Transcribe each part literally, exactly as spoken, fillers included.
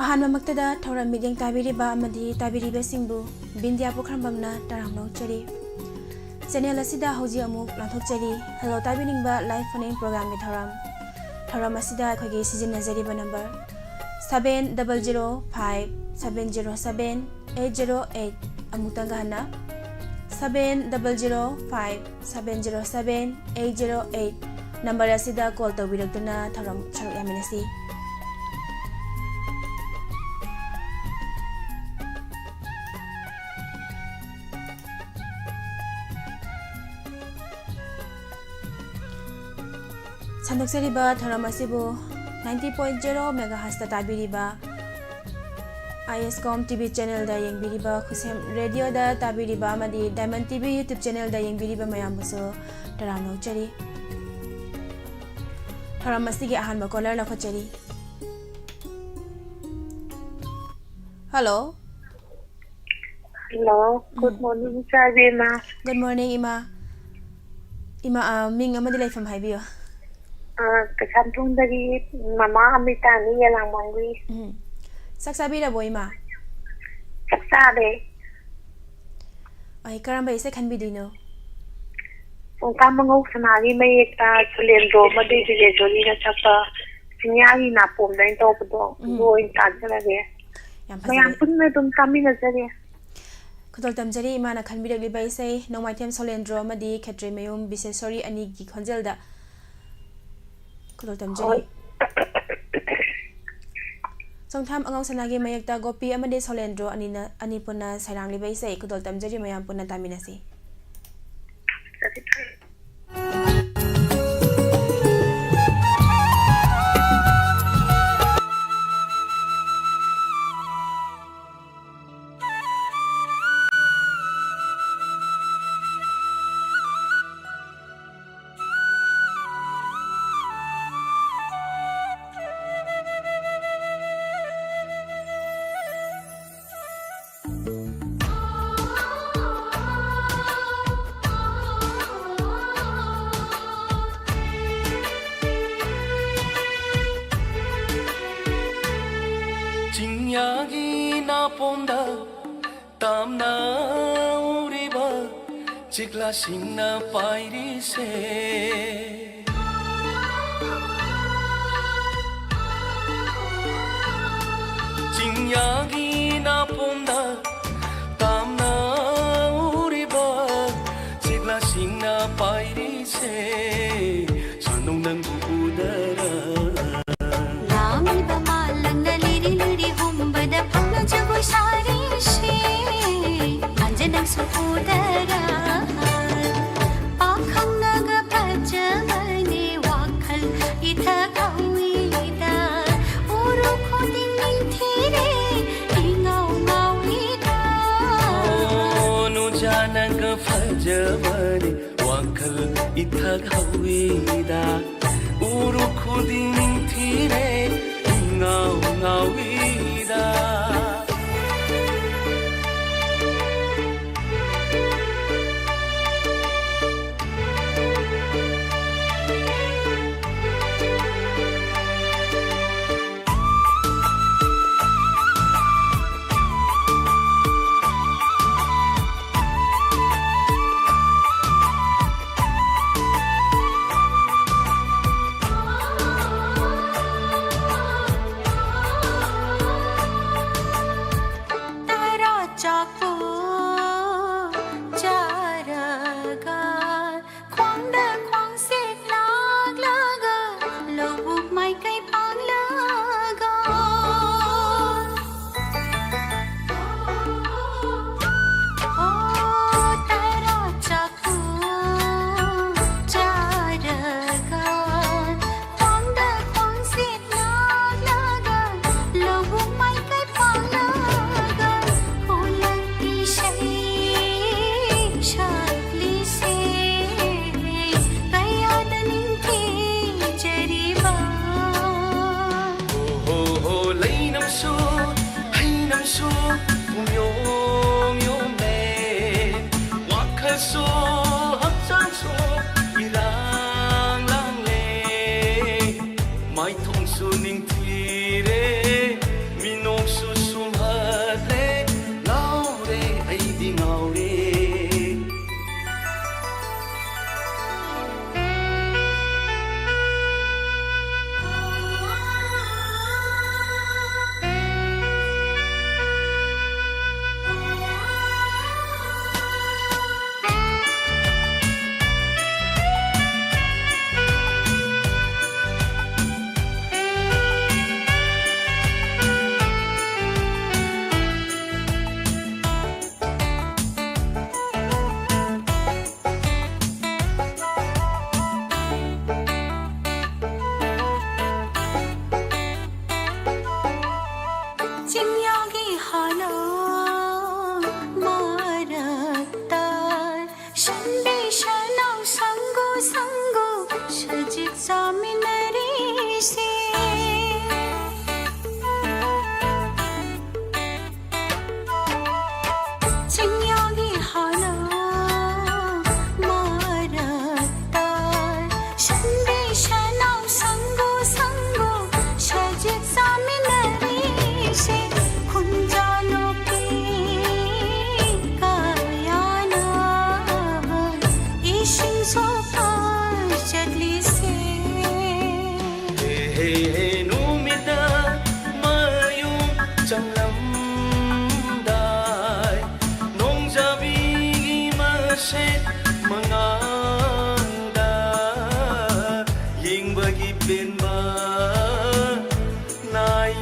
ꯑꯍꯥꯟꯕꯃꯛꯇꯗ ꯊꯧꯔꯝ ꯃꯤꯠꯌꯦꯡ ꯇꯥꯕꯤꯔꯤꯕ ꯑꯃꯗꯤ ꯇꯥꯕꯤꯔꯤꯕꯁꯤꯡꯕꯨ ꯕꯤꯟꯗꯤꯌꯥ ꯄꯨꯈ꯭ꯔꯝꯕꯝꯅ ꯇꯔꯥꯝꯅ ꯑꯣꯛꯆꯔꯤ꯫ ꯆꯦꯅꯦꯜ ꯑꯁꯤꯗ ꯍꯧꯖꯤꯛ ꯑꯃꯨꯛ ꯂꯥꯟꯊꯣꯛꯆꯔꯤ꯫ ꯍꯦꯜꯂꯣ ꯇꯥꯕꯤꯅꯤꯡꯕ ꯂꯥꯏꯐ ꯐꯣꯟ ꯏꯟ ꯄ꯭ꯔꯣꯒ꯭ꯔꯥꯝꯒꯤ ꯊꯧꯔꯝ꯫ ꯊꯧꯔꯝ ꯑꯁꯤꯗ ꯑꯩꯈꯣꯏꯒꯤ ꯁꯤꯖꯤꯟꯅꯖꯔꯤꯕ number seven double zero five seven zero seven eight zero eight꯫ ꯑꯃꯨꯛꯇꯪꯒ ꯍꯟꯅ, seven double zero five seven zero seven eight zero eight number ꯑꯁꯤꯗ ꯀꯣꯜ ꯇꯧꯕꯤꯔꯛꯇꯨꯅ ꯊꯧꯔꯝ ꯁꯔꯨꯛ ꯌꯥꯃꯤꯟꯅꯁꯤ꯫ ꯁꯟꯗꯣꯛꯆꯔꯤꯕ ꯊꯧꯔꯝ ꯑꯁꯤꯕꯨ ninety point zero megahertzꯇ ꯇꯥꯕꯤꯔꯤꯕ, ꯑꯥꯏ ꯑꯦꯁ ꯀꯣꯝ ꯇꯤ ꯚꯤ ꯆꯦꯅꯦꯜꯗ ꯌꯦꯡꯕꯤꯔꯤꯕ, ꯈꯨꯁꯦꯝ ꯔꯦꯗꯤꯑꯣꯗ ꯇꯥꯕꯤꯔꯤꯕ ꯑꯃꯗꯤ ꯗꯥꯏꯃꯟ ꯇꯤ ꯚꯤ YouTube ꯆꯦꯅꯦꯜꯗ ꯌꯦꯡꯕꯤꯔꯤꯕ ꯃꯌꯥꯝꯕꯨꯁꯨ ꯇꯔꯥꯝꯅ ꯑꯣꯛꯆꯔꯤ꯫ ꯊꯧꯔꯝ ꯑꯁꯤꯒꯤ ꯑꯍꯥꯟꯕ ꯀꯣꯂꯔ ꯂꯧꯈꯠꯆꯔꯤ꯫ ꯍꯜꯂꯣ꯫ ꯍꯜꯂꯣ, ꯒꯨꯗ ꯎꯝ꯫ ꯃꯣꯔꯅꯤꯡ, ꯏꯆꯥ ꯏꯕꯦꯝꯃ꯫ ꯒꯨꯗ ꯃꯣꯔꯅꯤꯡ, ꯏꯃꯥ꯫ ꯏꯃꯥ, ꯑ, ꯃꯤꯡ ꯑꯃꯗꯤ ꯂꯩꯐꯝ ꯍꯥꯏꯕꯤꯌꯨ꯫ ꯑ, ꯀꯩꯁꯥꯝꯊꯣꯡꯗꯒꯤ ꯃꯃꯥ ꯑꯃꯤꯇꯥꯅꯤ, ꯌꯦꯂꯥꯡꯕꯝꯒꯤ꯫ ꯎꯝ꯫ ꯆꯥꯛ ꯆꯥꯕꯤꯔꯕꯣ, ꯏꯃꯥ? ꯆꯥꯛ ꯆꯥꯔꯦ꯫ ꯑꯩ ꯀꯔꯝꯕ ꯏꯁꯩ ꯈꯟꯕꯤꯗꯣꯏꯅꯣ? ꯄꯨꯡꯀꯥ ꯃꯉꯧ ꯁꯅꯥꯒꯤ ꯃꯌꯦꯛꯇ ꯁꯨꯂꯦꯟꯗ꯭ꯔꯣ ꯑꯃꯗꯤ ꯕꯤꯖꯦꯁꯣꯔꯤꯅ ꯁꯛꯄ ꯆꯤꯡꯌꯥꯒꯤ ꯅꯥꯄꯣꯝꯗ ꯑꯩꯅ ꯇꯧꯕꯗꯣ, ꯎꯝ꯫ ꯑꯗꯨ ꯑꯣꯏꯅ ꯇꯥꯖꯔꯒꯦ꯫ ꯌꯥꯝ ꯐꯖꯕ ꯃꯌꯥꯝ ꯄꯨꯟꯅ ꯑꯗꯨꯝ ꯇꯥꯃꯤꯟꯅꯖꯒꯦ꯫ ꯈꯨꯗꯣꯜ ꯇꯝꯖꯔꯤ ꯏꯃꯥꯅ ꯈꯟꯕꯤꯔꯛꯂꯤꯕ ꯏꯁꯩ ꯅꯣꯡꯃꯥꯏꯊꯦꯝ ꯁꯣꯂꯦꯟꯗ꯭ꯔꯣ ꯑꯃꯗꯤ ꯈꯦꯇ꯭ꯔꯤꯃꯌꯨꯝ ꯕꯤꯁꯦꯁꯣꯔꯤ ꯑꯅꯤꯒꯤ ꯈꯣꯟꯖꯦꯜꯗ꯫ ꯈꯨꯗꯣꯜ ꯇꯝꯖꯔꯤ꯫ ꯍꯣꯏ꯫ ꯆꯣꯡꯊꯥꯝ ꯑꯉꯧ ꯁꯅꯥꯒꯤ ꯃꯌꯦꯛꯇ ꯒꯣꯄꯤ ꯑꯃꯗꯤ ꯁꯣꯂꯦꯟꯗ꯭ꯔꯣ ꯑꯅꯤꯅ, ꯑꯅꯤ ꯄꯨꯟꯅ ꯁꯩꯔꯥꯡꯂꯤꯕ ꯏꯁꯩ ꯈꯨꯗꯣꯜ ꯇꯝꯖꯔꯤ, ꯃꯌꯥꯝ ꯄꯨꯟꯅ ꯇꯥꯃꯤꯟꯅꯁꯤ꯫ ꯌꯥꯒꯤ ꯅꯥꯄꯣꯝꯗ ꯇꯥꯝꯅ ꯎꯔꯤꯕ ꯆꯤꯛꯂꯥꯁꯤꯡꯅ ꯄꯥꯏꯔꯤꯁꯦ꯫ ꯆꯤꯡꯌꯥꯒꯤ ꯅꯥꯄꯣꯝꯗ ꯇꯥꯝꯅ ꯎꯔꯤꯕ ꯆꯤꯛꯂꯥꯁꯤꯡꯅ ꯄꯥꯏꯔꯤꯁꯦ꯫ ꯁꯥꯟꯗꯣꯡ ꯅꯪꯕꯨ ꯎꯗꯔ? ꯂꯥꯡꯂꯤꯕ ꯃꯥꯂꯪꯅ ꯂꯤꯔꯤ ꯂꯤꯔꯤ ꯍꯨꯝꯕꯗ ꯐꯝꯅ ꯖꯒꯣꯏ ꯁꯥꯔꯤꯁꯦ꯫ ꯍꯟꯖ ꯅꯪꯁꯨ ꯎꯗꯔ? ꯄꯥꯈꯪꯅꯒ ꯐꯖꯕꯅꯦ ꯋꯥꯈꯜ ꯏꯊꯛ ꯍꯧꯏꯗ꯫ ꯎꯔꯨ ꯈꯨꯗꯤꯡ ꯅꯤꯡꯊꯤꯔꯦ ꯏꯉꯥꯎ ꯉꯥꯎꯏꯗ꯫ ꯑꯣ, ꯅꯨꯖꯥꯅꯒ ꯐꯖꯕꯅꯦ ꯋꯥꯈꯜ ꯏꯊꯛ ꯍꯧꯏꯗ꯫ ꯎꯔꯨ ꯈꯨꯗꯤꯡ ꯅꯤꯡꯊꯤꯔꯦ ꯏꯉꯥꯎ ꯉꯥꯎꯏꯗ꯫ ꯇꯔꯥ ꯆꯥꯛꯄꯨ ꯆꯥꯔꯒ, ꯈ꯭ꯋꯥꯡꯗ ꯈ꯭ꯋꯥꯡꯁꯦꯠ ꯂꯥꯛꯂꯒ, ꯂꯧꯕꯨꯛ ꯃꯥꯏꯀꯩ ꯄꯥꯡꯂꯒ꯫ ꯑꯣ, ꯇꯔꯥ ꯆꯥꯛꯄꯨ ꯆꯥꯔꯒ, ꯈ꯭ꯋꯥꯡꯗ ꯈ꯭ꯋꯥꯡꯁꯦꯠ ꯂꯥꯛꯂꯒ, ꯂꯧꯕꯨꯛ ꯃꯥꯏꯀꯩ ꯄꯥꯡꯂꯒ, ꯈꯨꯂꯪ ꯏꯁꯩ ꯁꯛꯂꯤꯁꯦ ꯀꯌꯥꯗ ꯅꯤꯡꯊꯤꯖꯔꯤꯕ꯫ ꯍꯣ ꯍꯣ ꯍꯣ, ꯂꯩꯅꯝꯁꯨ ꯍꯩꯅꯝꯁꯨ ꯄꯨꯝꯌꯣꯝ ꯌꯣꯝꯂꯦ꯫ ꯋꯥꯈꯜꯁꯨ ꯍꯛꯆꯥꯡꯁꯨ ꯏꯔꯥꯡ ꯂꯥꯡꯂꯦ꯫ ꯃꯥꯏꯊꯣꯡꯁꯨ ꯅꯤꯡꯊꯤꯔꯦ, ꯃꯤꯅꯣꯛꯁꯨ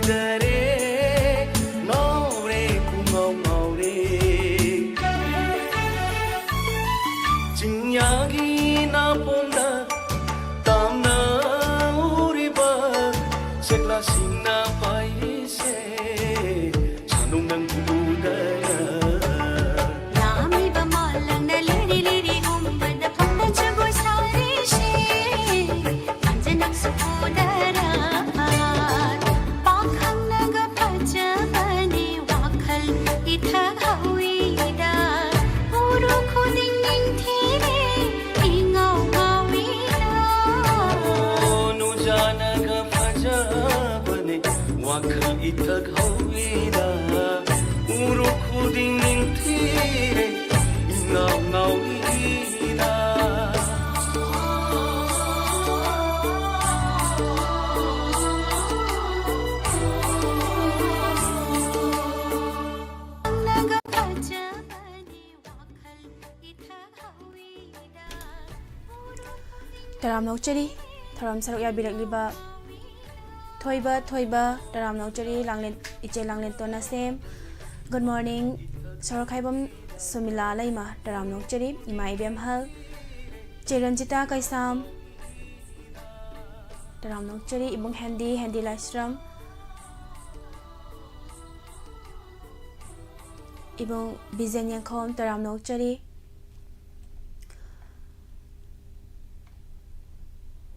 ꯗꯔꯦ, ꯉꯥꯎꯔꯦ, ꯄꯨꯡꯉꯥꯎ ꯉꯥꯎꯔꯦ꯫ ꯆꯤꯡꯌꯥꯒꯤ ꯅꯥꯄꯣꯝꯗ ꯇꯥꯝꯅ ꯎꯔꯤꯕ ꯆꯦꯛꯂꯥꯁꯤꯡꯅ ꯄꯥꯏꯔꯤꯁꯦ, ꯁꯥꯅꯨꯡ ꯅꯪ ꯎꯗꯅ꯫ ꯂꯥꯛꯂꯝꯃꯤꯕ ꯃꯥꯂꯪꯅ ꯂꯤꯔꯤ ꯂꯤꯔꯤ ꯍꯨꯝꯕꯗ ꯐꯝꯕ ꯖꯒꯣꯏ ꯁꯥꯔꯤꯁꯦ꯫ ꯅꯪꯁꯨ ꯎꯗꯔ ꯄꯥꯈꯪꯅꯒ ꯐꯖꯕꯅꯤ ꯋꯥꯈꯜ ꯏꯊꯛ ꯍꯧꯏꯗ ꯎꯔꯨ ꯈꯨꯗꯤꯡ ꯅꯤꯡꯊꯤꯔꯦ ꯏꯉꯥꯎ ꯉꯥꯎꯏꯗ ꯅꯨꯖꯥꯅꯒ ꯐꯖꯕꯅꯤ ꯋꯥꯈꯜ ꯏꯊꯛ ꯍꯧꯏꯗ ꯎꯔꯨ ꯈꯨꯗꯤꯡ ꯅꯤꯡꯊꯤꯔꯦ ꯏꯉꯥꯎ ꯉꯥꯎꯏꯗ ꯇꯔꯥꯝꯅ ꯑꯣꯛꯆꯔꯤ꯫ ꯊꯧꯔꯝ ꯁꯔꯨꯛ ꯌꯥꯕꯤꯔꯛꯂꯤꯕ ꯊꯣꯏꯕ, ꯊꯣꯏꯕ, ꯇꯔꯥꯝꯅ ꯑꯣꯛꯆꯔꯤ꯫ ꯂꯥꯡꯂꯦꯟ, ꯏꯆꯦ ꯂꯥꯡꯂꯦꯟꯇꯣꯟ ꯑꯁꯦꯝ꯫ Good morning꯫ ꯁꯣꯔꯣꯛꯈꯥꯏꯕꯝ ꯁꯨꯃꯤꯂꯥ ꯂꯩꯃ, ꯇꯔꯥꯝꯅ ꯑꯣꯛꯆꯔꯤ꯫ ꯏꯃꯥ ꯏꯕꯦꯝꯍꯜ꯫ ꯆꯦ ꯔꯟꯖꯤꯇꯥ ꯀꯩꯁꯥꯝ꯫ ꯇꯔꯥꯝꯅ ꯑꯣꯛꯆꯔꯤ꯫ ꯏꯕꯨꯡ ꯍꯦꯟꯗꯤ, ꯍꯦꯟꯗꯤ ꯂꯥꯏꯁ꯭ꯔꯝ꯫ ꯏꯕꯨꯡ ꯕꯤꯖꯦꯟ ꯌꯦꯡꯈꯣꯝ, ꯇꯔꯥꯝꯅ ꯑꯣꯛꯆꯔꯤ꯫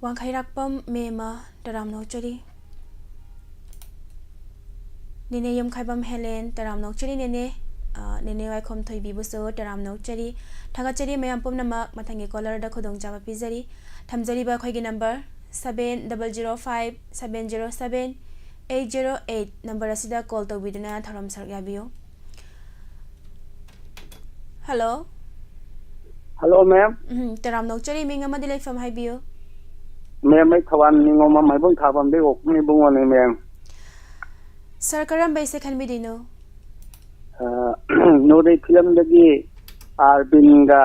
ꯋꯥꯡꯈꯩꯔꯥꯛꯄꯝ ꯃꯦꯃ, ꯇꯔꯥꯝꯅ ꯑꯣꯛꯆꯔꯤ꯫ ꯅꯦꯅꯦ ꯌꯨꯝꯈꯥꯏꯕꯝ ꯍꯦꯂꯦꯟ, ꯇꯔꯥꯝꯅ ꯑꯣꯛꯆꯔꯤ ꯅꯦꯅꯦ꯫ ꯑ, ꯅꯦꯅꯦ ꯋꯥꯏꯈꯣꯝ ꯊꯣꯏꯕꯤꯕꯨꯁꯨ ꯇꯔꯥꯝꯅ ꯑꯣꯛꯆꯔꯤ꯫ ꯊꯥꯒꯠꯆꯔꯤ ꯃꯌꯥꯝ ꯄꯨꯝꯅꯃꯛ꯫ ꯃꯊꯪꯒꯤ caller ꯗ ꯈꯨꯗꯣꯡꯆꯥꯕ ꯄꯤꯖꯔꯤ꯫ ꯊꯝꯖꯔꯤꯕ ꯑꯩꯈꯣꯏꯒꯤ number seven double zero five seven zero seven eight zero eight number ꯑꯁꯤꯗ call ꯇꯧꯕꯤꯗꯨꯅ ꯊꯧꯔꯝ ꯁꯔꯨꯛ ꯌꯥꯕꯤꯌꯨ꯫ Hello꯫ Hello, ma'am꯫ ꯎꯝ, ꯇꯔꯥꯝꯅ ꯑꯣꯛꯆꯔꯤ, ꯃꯤꯡ ꯑꯃꯗꯤ ꯂꯩꯐꯝ ꯍꯥꯏꯕꯤꯌꯨ꯫ Ma'am, ꯑꯩ ꯊꯧꯕꯥꯜ ꯅꯤꯉꯣꯝꯕꯝ ꯍꯩꯕꯨꯡ ꯊꯥꯕꯝꯗꯒꯤ ꯑꯣꯛꯄꯝ ꯏꯕꯨꯡꯉꯣꯅꯦ, ma'am꯫ Sir, ꯀꯔꯝꯕ ꯏꯁꯩ ꯈꯟꯕꯤꯗꯣꯏꯅꯣ? ꯑ, ꯅꯣꯔꯦ ꯐꯤꯂꯝꯗꯒꯤ ꯑꯥꯔꯕꯤꯟꯒ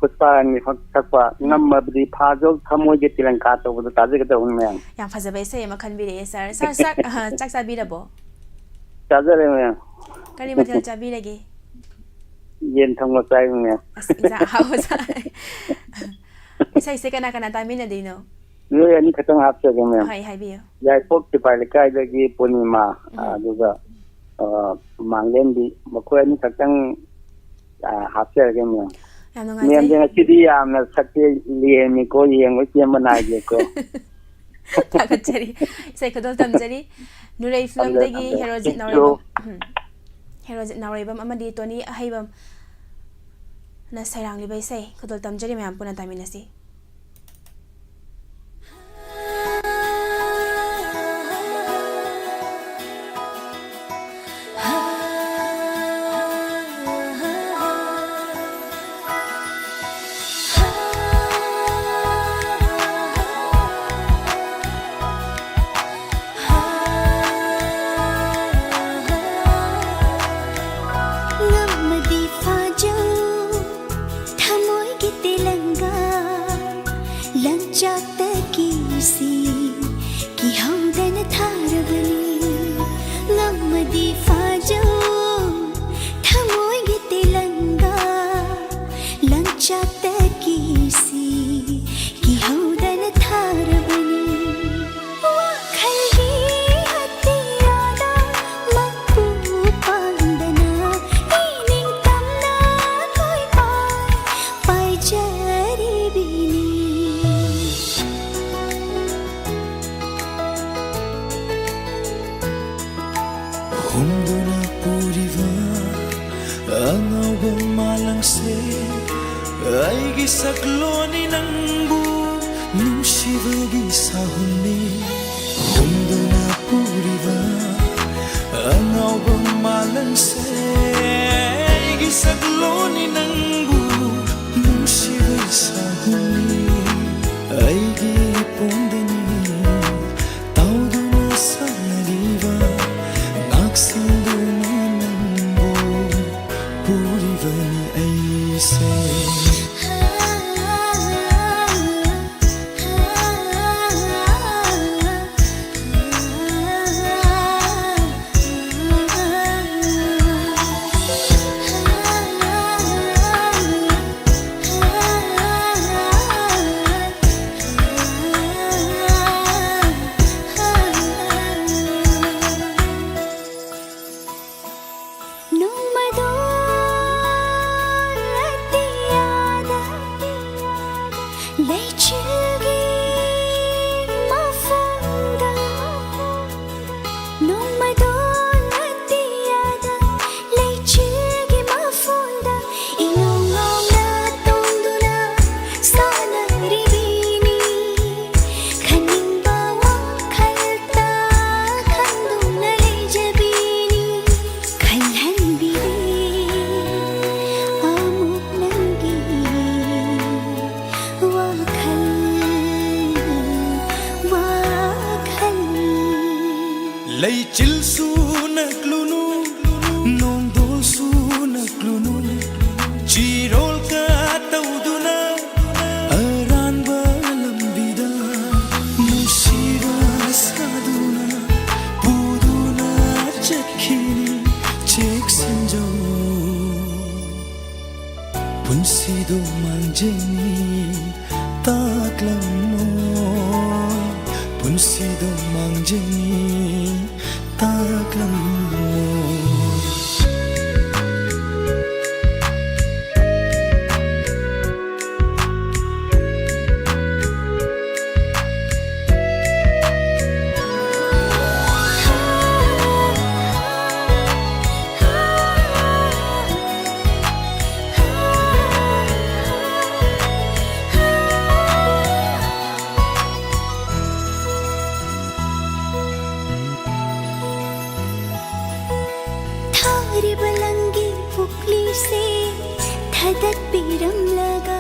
ꯄꯨꯁꯄꯥꯔꯥꯅꯤ ꯁꯛꯄ ꯉꯝꯃꯕꯗꯤ ꯐꯥꯖꯧ ꯊꯃꯣꯏꯒꯤ ꯇꯤꯂꯪꯀꯥ ꯇꯧꯕꯗꯣ ꯇꯥꯖꯒꯗꯧꯕꯅꯤ ꯃꯌꯥꯝ꯫ ꯌꯥꯝ ꯐꯖꯕ ꯏꯁꯩ ꯑꯃ ꯈꯟꯕꯤꯔꯛꯑꯦ ꯁꯥꯔ꯫ ꯁꯥꯔ, ꯆꯥꯛ, ꯑ, ꯆꯥꯛ ꯆꯥꯕꯤꯔꯕꯣ? ꯆꯥꯖꯔꯦ ꯃꯌꯥꯝ꯫ ꯀꯔꯤ ꯃꯊꯦꯜ ꯆꯥꯕꯤꯔꯒꯦ? ꯌꯦꯟ ꯊꯣꯡꯕ ꯆꯥꯏ ꯃꯌꯥꯝ꯫ ꯑꯁ, ꯏꯟꯖꯥꯡ ꯑꯍꯥꯎꯕ ꯆꯥꯏ꯫ ꯏꯁꯩꯁꯦ ꯀꯅꯥ ꯀꯅꯥ ꯇꯥꯃꯤꯟꯅꯗꯣꯏꯅꯣ? ꯅꯣꯏ ꯑꯅꯤ ꯈꯛꯇꯪ ꯍꯥꯞꯆꯒꯦ ꯃꯌꯥꯝ꯫ ꯍꯣꯏ, ꯍꯥꯏꯕꯤꯌꯨ꯫ ꯌꯥꯏꯄꯣꯛ ꯁꯤꯐꯥꯏ ꯂꯩꯀꯥꯏꯗꯒꯤ ꯄꯨꯔꯅꯤꯃꯥ, ꯎꯝ꯫ ꯑꯗꯨꯒ, ꯑ, ꯃꯥꯡꯂꯦꯝꯕꯤ, ꯃꯈꯣꯏ ꯑꯅꯤ ꯈꯛꯇꯪ, ꯑ, ꯍꯥꯞꯆꯔꯒꯦ ꯃꯌꯥꯝ꯫ ꯌꯥꯝ ꯃꯌꯥꯝꯁꯦ ꯅꯨꯡꯉꯥꯏꯖꯩ꯫ ꯉꯁꯤꯗꯤ ꯌꯥꯝꯅ ꯁꯛꯁꯦ ꯂꯦꯝꯃꯤꯀꯣ, ꯌꯦꯡꯕ ꯄꯦꯟꯕ ꯅꯥꯏꯗꯦꯀꯣ꯫ ꯊꯥꯒꯠꯆꯔꯤ꯫ ꯏꯁꯩ ꯈꯨꯗꯣꯜ ꯇꯝꯖꯔꯤ꯫ ꯅꯨꯔꯩ ꯐꯤꯂꯝꯗꯒꯤ ꯊꯝꯖꯔꯦ, ꯍꯦꯔꯣꯖꯤꯠ ꯊꯝꯖꯔꯦ꯫ ꯅꯥꯎꯔꯩꯕꯝ, ꯎꯝ꯫ ꯍꯦꯔꯣꯖꯤꯠ ꯅꯥꯎꯔꯩꯕꯝ ꯑꯃꯗꯤ ꯇꯣꯅꯤ ꯑꯍꯩꯕꯝꯅ ꯁꯩꯔꯥꯡꯂꯤꯕ ꯏꯁꯩ ꯈꯨꯗꯣꯜ ꯇꯝꯖꯔꯤ, ꯃꯌꯥꯝ ꯄꯨꯟꯅ ꯇꯥꯃꯤꯟꯅꯁꯤ꯫ ꯉꯝꯃꯗꯤ ꯐꯥꯖꯧ ꯊꯃꯣꯏꯒꯤ ꯇꯦꯂꯪꯒꯥ, ꯂꯪꯆꯥꯛꯇꯒꯤ ꯁꯤ ꯀꯤꯍꯧꯗꯅ ꯊꯥꯔꯕꯅꯤ꯫ ꯉꯝꯃꯗꯤ ꯐꯥꯖꯧ ꯊꯃꯣꯏꯒꯤ ꯇꯦꯂꯪꯒꯥ, ꯂꯪꯆꯥꯛꯇꯒꯤ ꯁꯤ ꯀꯤꯍꯧꯗꯅ ꯊꯥꯔꯕꯅꯤ꯫ ꯋꯥꯈꯜꯒꯤ ꯑꯇꯤꯌꯥꯗ ꯃꯄꯨ ꯄꯥꯟꯗꯅ ꯏꯅꯤꯡꯇꯝꯅ ꯀꯣꯏꯄꯥꯏ ꯄꯥꯏꯖꯔꯤꯕꯤꯅꯤ꯫ ꯍꯨꯝꯗꯨꯅ ꯄꯨꯔꯤꯕ ꯑꯉꯧꯕ ꯃꯥꯂꯪꯁꯦ, ꯑꯩꯒꯤ ꯁꯛꯂꯣꯟꯅꯤ ꯅꯪꯕꯨ ꯅꯨꯡꯁꯤꯕꯒꯤ ꯁꯥꯍꯨꯝꯅꯤ꯫ ꯍꯨꯝꯗꯨꯅ ꯄꯨꯔꯤꯕ ꯑꯉꯧꯕ ꯃꯥꯂꯪꯁꯦ, ꯑꯩꯒꯤ ꯁꯛꯂꯣꯟꯅꯤ ꯅꯪꯕꯨ ꯅꯨꯡꯁꯤꯕꯒꯤ ꯁꯥꯍꯨꯝꯅꯤ꯫ ꯑꯩꯒꯤ ꯄꯣꯟꯗꯅꯤ ꯇꯥꯎꯗꯨꯅ ꯁꯥꯟꯅꯔꯤꯕ, ꯉꯥꯛꯁꯦꯟꯗꯨꯅ ꯅꯪꯕꯨ ꯄꯨꯔꯤꯕꯅꯤ ꯑꯩꯁꯦ꯫ ꯆꯤꯜꯁꯨ ꯅꯛꯂꯨꯅꯨ, ꯅꯣꯡꯗꯣꯜꯁꯨ ꯅꯛꯂꯨꯅꯨ, ꯆꯤꯔꯣꯜ ꯀꯥ ꯇꯧꯗꯨꯅ ꯑꯔꯥꯟꯕ ꯂꯝꯕꯤꯗ ꯅꯨꯡꯁꯤꯕ ꯁꯥꯗꯨꯅ ꯄꯨꯗꯨꯅ ꯆꯠꯈꯤꯅꯤ꯫ ꯆꯦꯛꯁꯤꯟꯖꯧ, ꯄꯨꯟꯁꯤꯗꯣ ꯃꯥꯡꯖꯅꯤ ꯇꯥꯛꯂꯝꯃꯣ, ꯄꯨꯟꯁꯤꯗꯣ ꯃꯥꯡꯖꯅꯤ ꯇꯥꯛꯂꯝꯃꯣ꯫ ꯊꯥꯔꯤꯕ ꯂꯪꯒꯤ ꯄꯨꯛꯂꯤꯁꯦ ꯊꯥꯗꯠꯄꯤꯔꯝꯂꯒ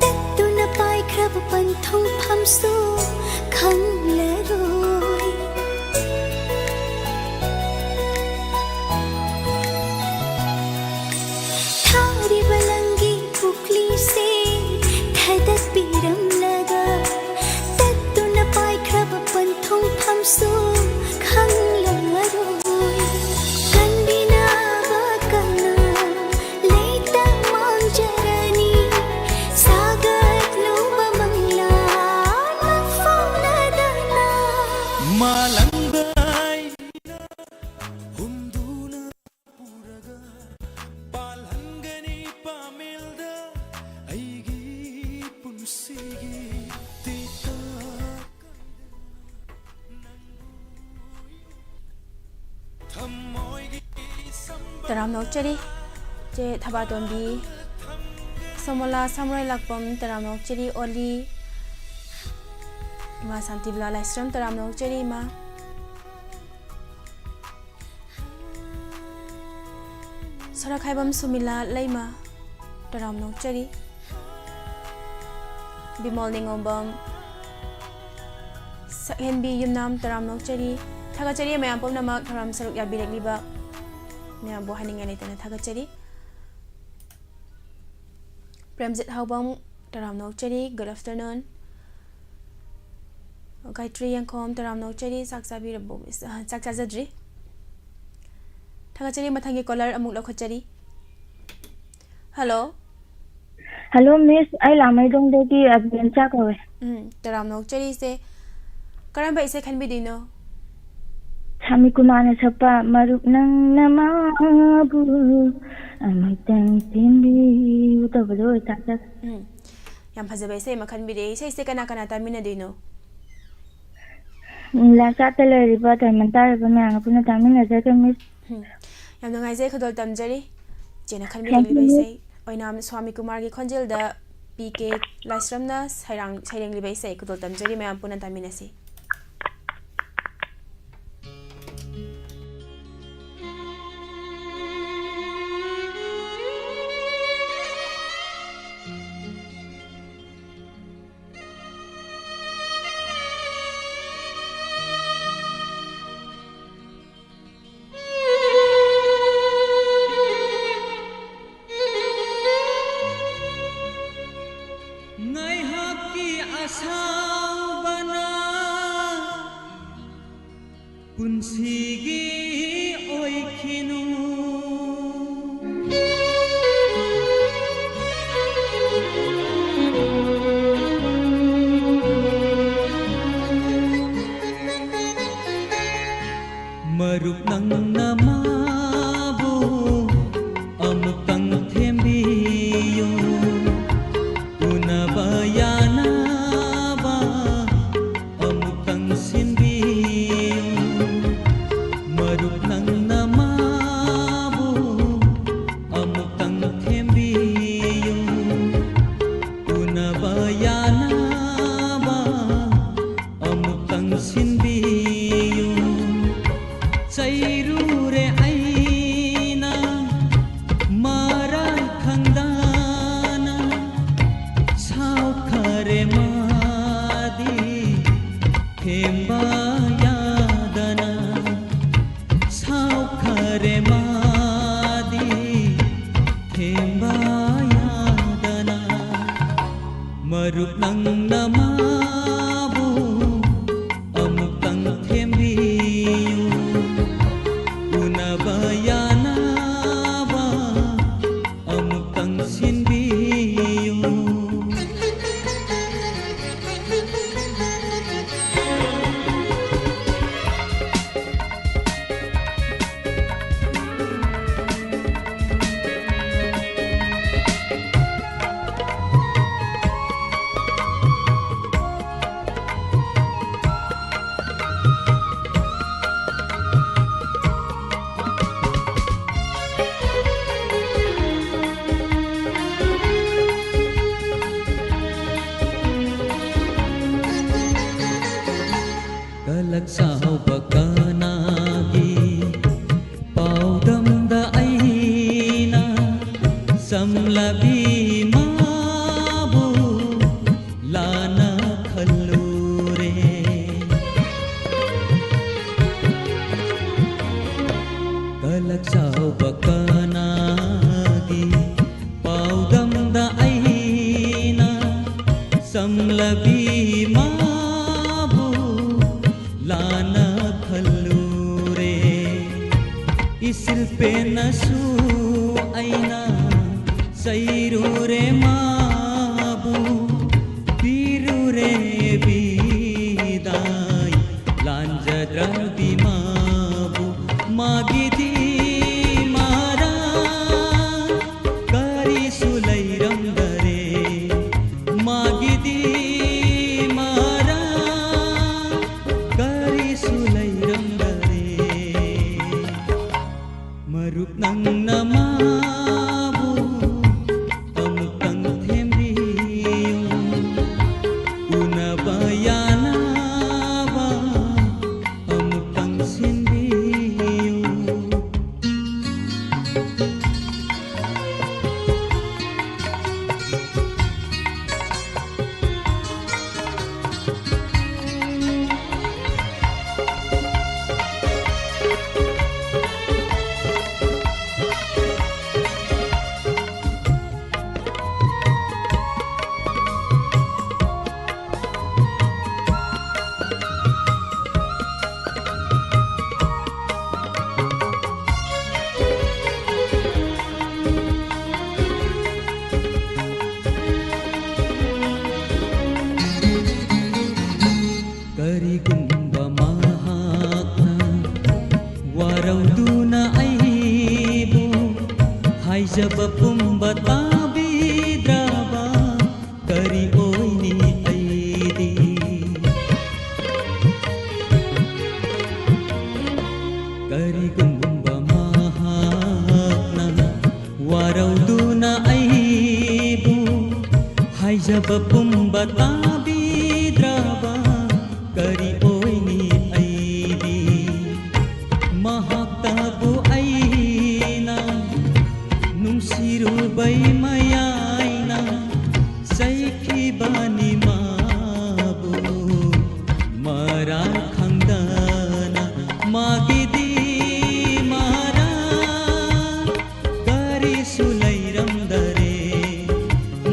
ꯇꯠꯇꯨꯅ ꯄꯥꯏꯈ꯭ꯔꯕ ꯄꯟꯊꯨꯡꯐꯝꯁꯨ ꯈꯪꯂꯔꯣꯏ꯫ ꯊꯥꯔꯤꯕ ꯂꯪꯒꯤ ꯄꯨꯛꯂꯤꯁꯦ ꯊꯥꯗꯠꯄꯤꯔꯝꯂꯒ ꯇꯠꯇꯨꯅ ꯄꯥꯏꯈ꯭ꯔꯕ ꯄꯟꯊꯨꯡꯐꯝꯁꯨ ꯈꯪꯂꯔꯣꯏ꯫ ꯀꯟꯕꯤꯅꯕ ꯀꯅꯥ ꯂꯩꯇ ꯃꯥꯡꯖꯔꯅꯤ꯫ ꯁꯥꯒꯠꯂꯨꯕ ꯃꯪꯂꯥꯟ ꯃꯪꯐꯥꯎꯅꯗꯅ ꯃꯥꯂꯪꯗ ꯑꯩꯅ ꯍꯨꯝꯗꯨꯅ ꯄꯨꯔꯒ ꯄꯥꯜꯍꯟꯒꯅꯤ ꯄꯥꯃꯦꯜꯗ ꯑꯩꯒꯤ ꯄꯨꯟꯁꯤꯒꯤ ꯇꯤꯇꯥ꯫ ꯊꯃꯣꯏꯒꯤ ꯁꯝꯕꯜ ꯇꯔꯥꯝꯅ ꯑꯣꯛꯆꯔꯤ꯫ ꯆꯦ ꯊꯕꯥꯇꯣꯟꯕꯤ ꯁꯣꯃꯣꯂꯥ ꯁꯝꯔꯣꯏ ꯂꯥꯛꯄꯝ, ꯇꯔꯥꯝꯅ ꯑꯣꯛꯆꯔꯤ꯫ ꯑꯣꯂꯤ ꯏꯃꯥ ꯁꯥꯟꯇꯤꯕꯂꯥ ꯂꯥꯏꯁ꯭ꯔꯝ, ꯇꯔꯥꯝꯅ ꯑꯣꯛꯆꯔꯤ ꯏꯃꯥ꯫ ꯁꯣꯔꯛꯈꯥꯏꯕꯝ ꯁꯨꯃꯤꯂꯥ ꯂꯩꯃ, ꯇꯔꯥꯝꯅ ꯑꯣꯛꯆꯔꯤ꯫ ꯕꯤꯃꯣꯜ ꯅꯤꯉꯣꯝꯕꯝ, ꯁꯛꯍꯦꯟꯕꯤ ꯌꯨꯝꯅꯥꯝ, ꯇꯔꯥꯝꯅ ꯑꯣꯛꯆꯔꯤ꯫ ꯊꯥꯒꯠꯆꯔꯤ ꯃꯌꯥꯝ ꯄꯨꯝꯅꯃꯛ ꯊꯧꯔꯝ ꯁꯔꯨꯛ ꯌꯥꯕꯤꯔꯛꯂꯤꯕ ꯃꯌꯥꯝꯕꯨ ꯍꯥꯏꯅꯤꯡꯉꯥꯏ ꯂꯩꯇꯅ ꯊꯥꯒꯠꯆꯔꯤ꯫ ꯄ꯭ꯔꯦꯝꯖꯤꯠ ꯍꯥꯎꯕꯝ, ꯇꯔꯥꯝꯅ ꯑꯣꯛꯆꯔꯤ, good afternoon꯫ ꯒꯥꯌꯇ꯭ꯔꯤ ꯌꯦꯡꯈꯣꯝ, ꯇꯔꯥꯝꯅ ꯑꯣꯛꯆꯔꯤ, ꯆꯥꯛ ꯆꯥꯕꯤꯔꯕꯣ? ꯑ, ꯆꯥꯛ ꯆꯥꯖꯗ꯭ꯔꯤ꯫ ꯊꯥꯒꯠꯆꯔꯤ꯫ ꯃꯊꯪꯒꯤ caller ꯑꯃꯨꯛ ꯂꯧꯈꯠꯆꯔꯤ꯫ Hello꯫ Hello, Miss, ꯑꯩ ꯂꯥꯃꯩꯗꯣꯡꯗꯒꯤ ꯑꯕꯤꯅꯟꯆꯥ ꯀꯧꯋꯦ꯫ ꯎꯝ, ꯇꯔꯥꯝꯅ ꯑꯣꯛꯆꯔꯤꯁꯦ꯫ ꯀꯔꯝꯕ ꯏꯁꯩ ꯈꯟꯕꯤꯗꯣꯏꯅꯣ? ꯁꯥꯃꯤ ꯀꯨꯃꯥꯔꯅ ꯁꯛꯄ "ꯃꯔꯨꯞ ꯅꯪꯅ ꯃꯥꯕꯨ ꯑꯃꯨꯛꯇꯪ ꯊꯦꯝꯕꯤꯌꯨ" ꯇꯧꯕꯗꯣ ꯑꯣꯏ ꯇꯥꯖꯒꯦ꯫ ꯎꯝ, ꯌꯥꯝ ꯐꯖꯕ ꯏꯁꯩ ꯑꯃ ꯈꯟꯕꯤꯔꯦ꯫ ꯏꯁꯩꯁꯦ ꯀꯅꯥ ꯀꯅꯥ ꯇꯥꯃꯤꯟꯅꯗꯣꯏꯅꯣ? ꯎꯝ, ꯂꯥꯏꯁꯥꯠꯇ ꯂꯩꯔꯤꯕ ꯇꯥꯏꯃꯟ ꯇꯥꯔꯤꯕ ꯃꯌꯥꯝꯒ ꯄꯨꯟꯅ ꯇꯥꯃꯤꯟꯅꯖꯒꯦ, Miss꯫ ꯎꯝ, ꯌꯥꯝ ꯅꯨꯡꯉꯥꯏꯖꯩ, ꯈꯨꯗꯣꯜ ꯇꯝꯖꯔꯤ꯫ ꯏꯆꯦꯅ ꯈꯟꯕꯤꯔꯛꯂꯤꯕ ꯏꯁꯩ ꯑꯣꯏꯅꯥꯝ ꯁ꯭ꯋꯥꯃꯤ ꯀꯨꯃꯥꯔꯒꯤ ꯈꯣꯟꯖꯦꯜꯗ ꯄꯤ ꯀꯦ ꯂꯥꯏꯁ꯭ꯔꯝꯅ ꯁꯩꯔꯥꯡ-, ꯁꯩꯔꯦꯡꯂꯤꯕ ꯏꯁꯩ ꯈꯨꯗꯣꯜ ꯇꯝꯖꯔꯤ, ꯃꯌꯥꯝ ꯄꯨꯟꯅ ꯇꯥꯃꯤꯟꯅꯁꯤ꯫ ꯉꯥꯏꯍꯥꯛꯀꯤ ꯑꯁꯥꯎꯕꯅ ꯄꯨꯟꯁꯤꯒꯤ ꯑꯣꯏꯈꯤꯅꯨ꯫ ꯃꯔꯨꯞ ꯅꯪꯅ ꯃꯥꯕꯨ ꯑꯃꯨꯛꯇꯪ ꯊꯦꯝꯕꯤꯌꯨ, ꯎꯅꯕ ꯌꯥꯅꯕ ꯑꯃꯨꯛꯇꯪ ꯁꯤꯟꯕꯤꯌꯨ꯫ ꯃꯔꯨꯞ ꯅꯪꯅ ꯃꯥꯕꯨ ꯑꯃꯨꯛꯇꯪ ꯊꯦꯝꯕꯤꯌꯨ, ꯎꯅꯕ ꯌꯥꯅꯕ ꯑꯃꯨꯛꯇꯪ ꯁꯤꯟꯕꯤꯌꯨ꯫ ꯆꯩꯔꯨꯔꯦ ꯑꯩꯅ ꯃꯔꯥꯏ ꯈꯪꯗꯅ, ꯁꯥꯎꯈꯔꯦ ꯃꯥꯗꯤ ꯊꯦꯝꯕ ꯌꯥꯗꯅ꯫ ꯔꯦ ꯃꯥꯗꯤ ꯊꯦꯝꯕ ꯌꯥꯗꯅ, ꯃꯔꯨꯞ ꯅꯪꯅ ꯃꯥꯕꯨ ꯑꯃꯨꯛꯇꯪ ꯊꯦꯝꯕꯤꯌꯨ, ꯎꯅꯕ ꯌꯥꯅꯕ ꯑꯃꯨꯛꯇꯪ ꯁꯤꯟꯕꯤꯌꯨ꯫ ꯀꯂꯛ ꯁꯥꯎꯕ ꯀꯅꯥꯒꯤ ꯄꯥꯎꯗꯝꯗ ꯑꯩꯅ ꯆꯝꯂꯕꯤ ꯃꯥꯕꯨ ꯂꯥꯟꯅ ꯈꯜꯂꯨꯔꯦ꯫ ꯀꯂꯛ ꯁꯥꯎꯕ ꯀꯅꯥꯒꯤ ꯄꯥꯎꯗꯝꯗ ꯑꯩꯅ ꯆꯝꯂꯕꯤ ꯃꯥꯕꯨ ꯂꯥꯟꯅ ꯈꯜꯂꯨꯔꯦ꯫ ꯏꯁꯤꯜ ꯄꯦꯟꯅꯁꯨ ꯑꯩꯅ ꯆꯩꯔꯨꯔꯦ ꯃꯥꯕꯨ, ꯄꯤꯔꯨꯔꯦ ꯕꯤꯗꯥꯏ꯫ ꯂꯥꯟꯖꯗ꯭ꯔꯕꯤ ꯃꯥꯕꯨ, ꯃꯥꯒꯤꯗꯤ ꯃꯔꯥ ꯀꯔꯤꯁꯨ ꯂꯩꯔꯝꯗꯔꯦ꯫ ꯃꯥꯒꯤꯗꯤ ꯃꯔꯥ ꯀꯔꯤꯁꯨ ꯂꯩꯔꯝꯗꯔꯦ꯫ ꯃꯔꯨꯞ ꯅꯪꯅ ꯃꯥꯕꯨ ꯑꯃꯨꯛꯇꯪ ꯊꯦꯝꯕꯤꯌꯨ, ꯎꯅꯕ ꯌꯥꯅꯕ ꯑꯃꯨꯛꯇꯪ ꯁꯤꯟꯕꯤꯌꯨ꯫ ꯇꯧꯗꯨꯅ ꯑꯩꯕꯨ ꯍꯥꯏꯖꯕ ꯄꯨꯝꯕ ꯇꯥꯕꯤꯗ꯭ꯔꯕ ꯀꯔꯤ ꯑꯣꯏꯅꯤ ꯑꯩꯗꯤ? ꯀꯔꯤꯒꯨꯝꯕ ꯃꯍꯥꯛꯅ ꯋꯥꯔꯧꯗꯨꯅ ꯑꯩꯕꯨ ꯍꯥꯏꯖꯕ ꯄꯨꯝꯕ ꯇꯥꯕꯤꯗ꯭ꯔꯕ ꯀꯔꯤ ꯑꯣꯏꯅꯤ ꯑꯩꯗꯤ? ꯃꯍꯥꯛꯇꯕꯨ ꯑꯩꯅ ꯅꯨꯡꯁꯤꯔꯨꯕꯩ ꯃꯌꯥꯏꯅ ꯆꯩꯈꯤꯕꯅꯤ ꯃꯥꯕꯨ ꯃꯔꯥꯜ ꯈꯪꯗꯅ꯫ ꯃꯥꯒꯤꯗꯤ ꯃꯔꯥꯜ ꯀꯔꯤꯁꯨ ꯂꯩꯔꯝꯗꯔꯦ꯫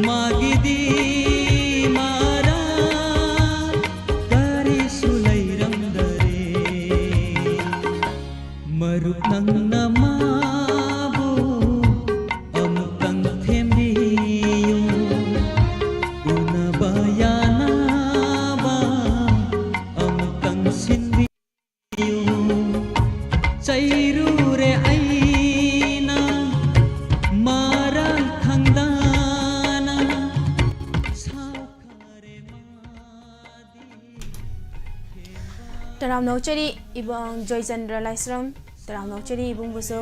ꯃꯥꯒꯤꯗꯤ ꯃꯔꯥꯜ ꯀꯔꯤꯁꯨ ꯂꯩꯔꯝꯗꯔꯦ꯫ ꯃꯔꯨꯞ ꯅꯪꯅ ꯃꯥꯕꯨ ꯑꯃꯨꯛꯇꯪ ꯊꯦꯝꯕꯤꯌꯨ꯫ ꯎꯅꯕ ꯌꯥꯅꯕ ꯑꯃꯨꯛꯇꯪ ꯁꯤꯟꯕꯤꯌꯨ꯫ ꯆꯩꯔꯨꯔꯦ ꯑꯩꯅ ꯃꯔꯥꯜ ꯈꯪꯗꯅ꯫ ꯁꯥꯎꯈꯔꯦ ꯃꯥꯗꯤ꯫ ꯇꯔꯥꯝꯅ ꯑꯣꯛꯆꯔꯤ ꯏꯕꯨꯡ ꯖꯣꯏꯆꯟꯗ꯭ꯔ ꯂꯥꯏꯁ꯭ꯔꯝ, ꯇꯔꯥꯝꯅ ꯑꯣꯛꯆꯔꯤ ꯏꯕꯨꯡꯕꯨꯁꯨ꯫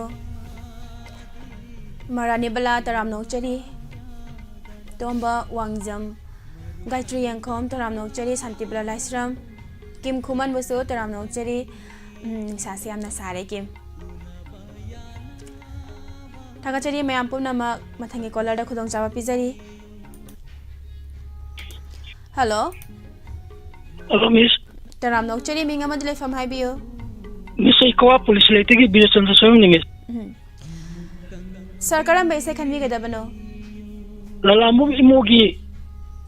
ꯃꯔꯥꯅꯤꯕꯂꯥ, ꯇꯔꯥꯝꯅ ꯑꯣꯛꯆꯔꯤ꯫ ꯇꯣꯝꯕ ꯋꯥꯡꯖꯝ, ꯒꯥꯌꯇ꯭ꯔꯤ ꯌꯦꯡꯈꯣꯝ, ꯇꯔꯥꯝꯅ ꯑꯣꯛꯆꯔꯤ꯫ ꯁꯥꯟꯇꯤꯕꯂꯥ ꯂꯥꯏꯁ꯭ꯔꯝ, ꯀꯤꯝ ꯈꯨꯃꯟꯕꯨꯁꯨ ꯇꯔꯥꯝꯅ ꯑꯣꯛꯆꯔꯤ꯫ ꯎꯝ, ꯅꯨꯡꯁꯥꯁꯦ ꯌꯥꯝꯅ ꯁꯥꯔꯦ, ꯀꯤꯝ꯫ ꯊꯥꯒꯠꯆꯔꯤ ꯃꯌꯥꯝ ꯄꯨꯝꯅꯃꯛ꯫ ꯃꯊꯪꯒꯤ ꯀꯣꯂꯔꯗ ꯈꯨꯗꯣꯡꯆꯥꯕ ꯄꯤꯖꯔꯤ꯫ ꯍꯜꯂꯣ꯫ ꯍꯜꯂꯣ, ꯃꯤꯁ꯫ ꯇꯔꯥꯝꯅ ꯑꯣꯛꯆꯔꯤ, ꯃꯤꯡ ꯑꯃꯗꯤ ꯂꯩꯐꯝ ꯍꯥꯏꯕꯤꯌꯨ꯫ ꯃꯤꯁ, ꯑꯩ ꯀꯋꯥ ꯄꯨꯂꯤꯁ ꯂꯩꯇꯒꯤ ꯕꯤꯔꯆꯟꯗ꯭ꯔ ꯁꯣꯏꯕꯝꯅꯤ, ꯃꯤꯁ꯫ ꯎꯝ꯫ ꯁꯥꯔ, ꯀꯔꯝꯕ ꯏꯁꯩ ꯈꯟꯕꯤꯒꯗꯕꯅꯣ? ꯂꯂꯥꯝꯕꯨꯝ ꯏꯃꯣꯒꯤ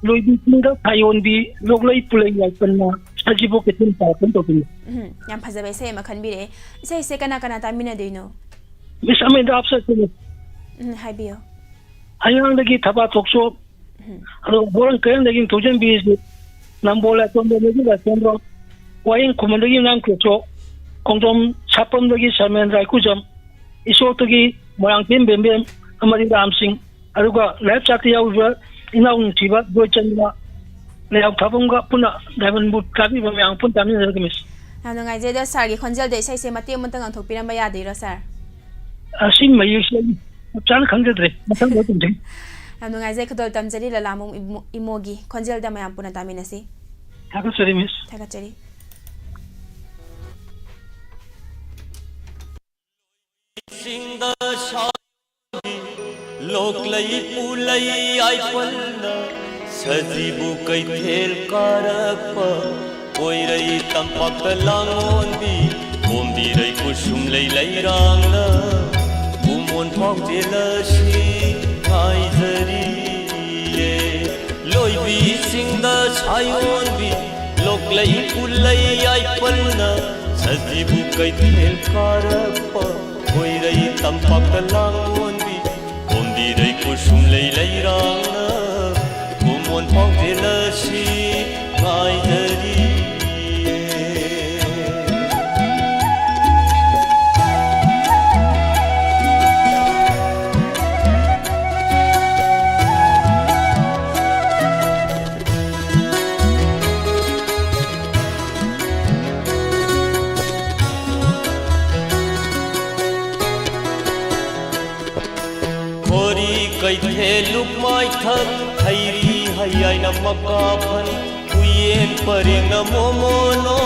ꯂꯣꯏꯕꯤ ꯆꯤꯡꯗ ꯁꯥꯌꯣꯟꯕꯤ ꯂꯣꯛꯂꯩ ꯄꯨꯂꯩ ꯌꯥꯏꯄꯟꯅ ꯁꯖꯤꯕꯨ ꯀꯩꯊꯦꯜ ꯄꯥꯔꯛꯇ ꯇꯧꯕꯤꯌꯨ꯫ ꯎꯝ, ꯌꯥꯝ ꯐꯖꯕ ꯏꯁꯩ ꯑꯃ ꯈꯟꯕꯤꯔꯛꯑꯦ꯫ ꯏꯁꯩꯁꯦ ꯀꯅꯥ ꯀꯅꯥ ꯇꯥꯃꯤꯟꯅꯗꯣꯏꯅꯣ? ꯃꯤꯁ, ꯑꯃꯦꯟꯗ ꯍꯥꯞꯆꯔꯛꯀꯦ, ꯃꯤꯁ꯫ ꯎꯝ, ꯍꯥꯏꯕꯤꯌꯨ꯫ ꯍꯩꯉꯥꯡꯗꯒꯤ ꯊꯕꯥ ꯊꯣꯛꯆꯣ, ꯎꯝ꯫ ꯑꯗꯣ ꯕꯣꯔꯟ ꯀꯩꯔꯦꯝꯗꯒꯤ ꯅꯤꯡꯊꯧꯖꯝ ꯕꯤꯔꯖꯤꯠ, ꯅꯝꯕꯣꯜ ꯂꯥꯏꯁ꯭ꯔꯝꯗꯒꯤ ꯂꯥꯏꯁ꯭ꯔꯝꯕꯝ, ꯋꯥꯌꯦꯜ ꯈꯨꯃꯟꯗꯒꯤ ꯌꯨꯝꯅꯥꯝ ꯀ꯭ꯔꯤꯁꯣ, ꯈꯣꯡꯖꯣꯝ ꯁꯥꯄꯝꯗꯒꯤ ꯁꯔꯃꯦꯟ ꯔꯥꯏꯀꯨꯖꯝ, ꯏꯁꯣꯛꯇꯒꯤ ꯃꯣꯏꯔꯥꯡꯊꯦꯝ ꯕꯦꯝꯕꯦꯝ ꯑꯃꯗꯤ ꯔꯥꯝ ꯁꯤꯡ, ꯑꯗꯨꯒ ꯂꯥꯏꯐ ꯆꯥꯠꯇ ꯌꯥꯎꯔꯤꯕ ꯏꯅꯥꯎ ꯅꯨꯡꯁꯤꯕ ꯕꯣꯏꯆꯟꯗ꯭ꯔ, ꯂꯩꯍꯥꯎ ꯊꯥꯕꯝꯒ ꯄꯨꯟꯅ ꯗꯥꯏꯃꯟꯕꯨ ꯇꯥꯕꯤꯕ ꯃꯌꯥꯝ ꯄꯨꯟꯅ ꯇꯥꯃꯤꯟꯅꯖꯔꯒꯦ, ꯃꯤꯁ꯫ ꯌꯥꯝ ꯅꯨꯡꯉꯥꯏꯖꯩ꯫ ꯑꯗꯣ ꯁꯥꯔꯒꯤ ꯈꯣꯟꯖꯦꯜꯗ ꯏꯁꯩꯁꯦ ꯃꯇꯦꯛ ꯑꯃꯇꯪ ꯉꯪꯊꯣꯛꯄꯤꯔꯝꯕ ꯌꯥꯗꯣꯏꯔꯣ, ꯁꯥꯔ? ꯑꯁꯤ ꯃꯌꯦꯛꯁꯦ ꯑꯩ ꯆꯞ ꯆꯥꯅ ꯈꯪꯖꯗ꯭ꯔꯦ꯫ ꯃꯊꯪꯗ ꯑꯗꯨꯝ ꯌꯥꯝ ꯅꯨꯡꯉꯥꯏꯖꯩ꯫ ꯈꯨꯗꯣꯜ ꯇꯝꯖꯔꯤ ꯂꯂꯥꯃꯣꯡ ꯏꯃꯣ-, ꯏꯃꯣꯒꯤ ꯈꯣꯟꯖꯦꯜꯗ ꯃꯌꯥꯝ ꯄꯨꯟꯅ ꯇꯥꯃꯤꯟꯅꯁꯤ꯫ ꯊꯥꯒꯠꯆꯔꯤ, ꯃꯤꯁ꯫ ꯊꯥꯒꯠꯆꯔꯤ꯫ ꯆꯤꯡꯗ ꯁꯥꯕꯤ ꯂꯣꯛꯂꯩ ꯄꯨꯂꯩ ꯌꯥꯏꯐꯅ ꯁꯖꯤꯕꯨ ꯀꯩꯊꯦꯜ ꯀꯥꯔꯛꯄ ꯀꯣꯏꯔꯩ ꯇꯝꯄꯥꯛꯇ ꯂꯥꯡꯑꯣꯟꯕꯤ ꯀꯣꯝꯕꯤꯔꯩ ꯀꯨꯁꯨꯝꯂꯩ ꯂꯩꯔꯥꯡꯅ ꯀꯨꯃꯣꯟ ꯄꯥꯎꯖꯦꯜ ꯑꯁꯤ ꯉꯥꯏꯖꯔꯤꯌꯦ꯫ ꯂꯣꯏꯕꯤꯁꯤꯡꯗ ꯁꯥꯌꯣꯟꯕꯤ ꯂꯣꯛꯂꯩ ꯄꯨꯂꯩ ꯌꯥꯏꯄꯜꯅ ꯁꯖꯤꯕꯨ ꯀꯩꯊꯦꯜ ꯀꯥꯔꯛꯄ ꯈꯣꯏꯔꯩ ꯇꯝꯄꯥꯛꯇ ꯂꯥꯡꯑꯣꯟꯕꯤ ꯀꯣꯝꯕꯤꯔꯩ ꯀꯨꯁꯨꯝꯂꯩ ꯂꯩꯔꯥꯡꯅ ꯀꯨꯃꯣꯟ ꯄꯥꯎꯖꯦꯜ ꯑꯁꯤ ꯉꯥꯏꯖꯔꯤ꯫ ꯈꯣꯔꯤ ꯀꯩꯊꯦꯜ ꯂꯨꯞꯃꯥꯏꯊꯛ ꯍꯩꯔꯤ ꯍꯩꯌꯥꯏꯅ ꯃꯀꯥꯐꯟ ꯎꯌꯦꯟ ꯄꯔꯦꯡꯅ ꯃꯣꯃꯣꯅꯣ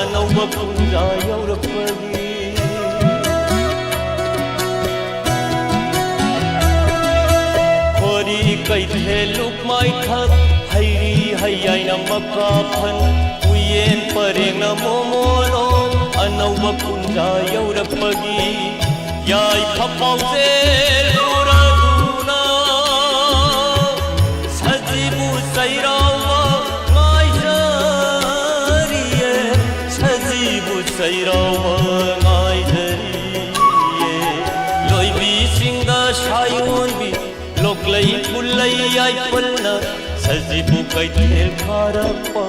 ꯑꯅꯧꯕ ꯄꯨꯡꯖꯥ ꯌꯧꯔꯛꯄꯒꯤ ꯈꯣꯔꯤ ꯀꯩꯊꯦꯜ ꯂꯨꯞꯃꯥꯏꯊꯛ ꯍꯩꯔꯤ ꯍꯩꯌꯥꯏꯅ ꯃꯀꯥꯐꯟ ꯎꯌꯦꯟ ꯄꯔꯦꯡꯅ ꯃꯣꯃꯣꯅꯣ ꯑꯅꯧꯕ ꯄꯨꯡꯖꯥ ꯌꯧꯔꯛꯄꯒꯤ ꯌꯥꯏꯐ ꯄꯥꯎꯖꯦꯜ ꯎꯔꯗꯨꯅ ꯁꯖꯤꯕꯨ ꯆꯩꯔꯥꯎꯕ ꯉꯥꯏꯖꯔꯤꯌꯦ, ꯁꯖꯤꯕꯨ ꯆꯩꯔꯥꯎꯕ ꯉꯥꯏꯖꯔꯤꯌꯦ꯫ ꯂꯣꯏꯕꯤꯁꯤꯡꯗ ꯁꯥꯌꯣꯟꯕꯤ ꯂꯣꯛꯂꯩ ꯄꯨꯜꯂꯩ ꯌꯥꯏꯄꯜꯅ ꯁꯖꯤꯕꯨ ꯀꯩꯊꯦꯜ ꯈꯥꯔꯛꯄ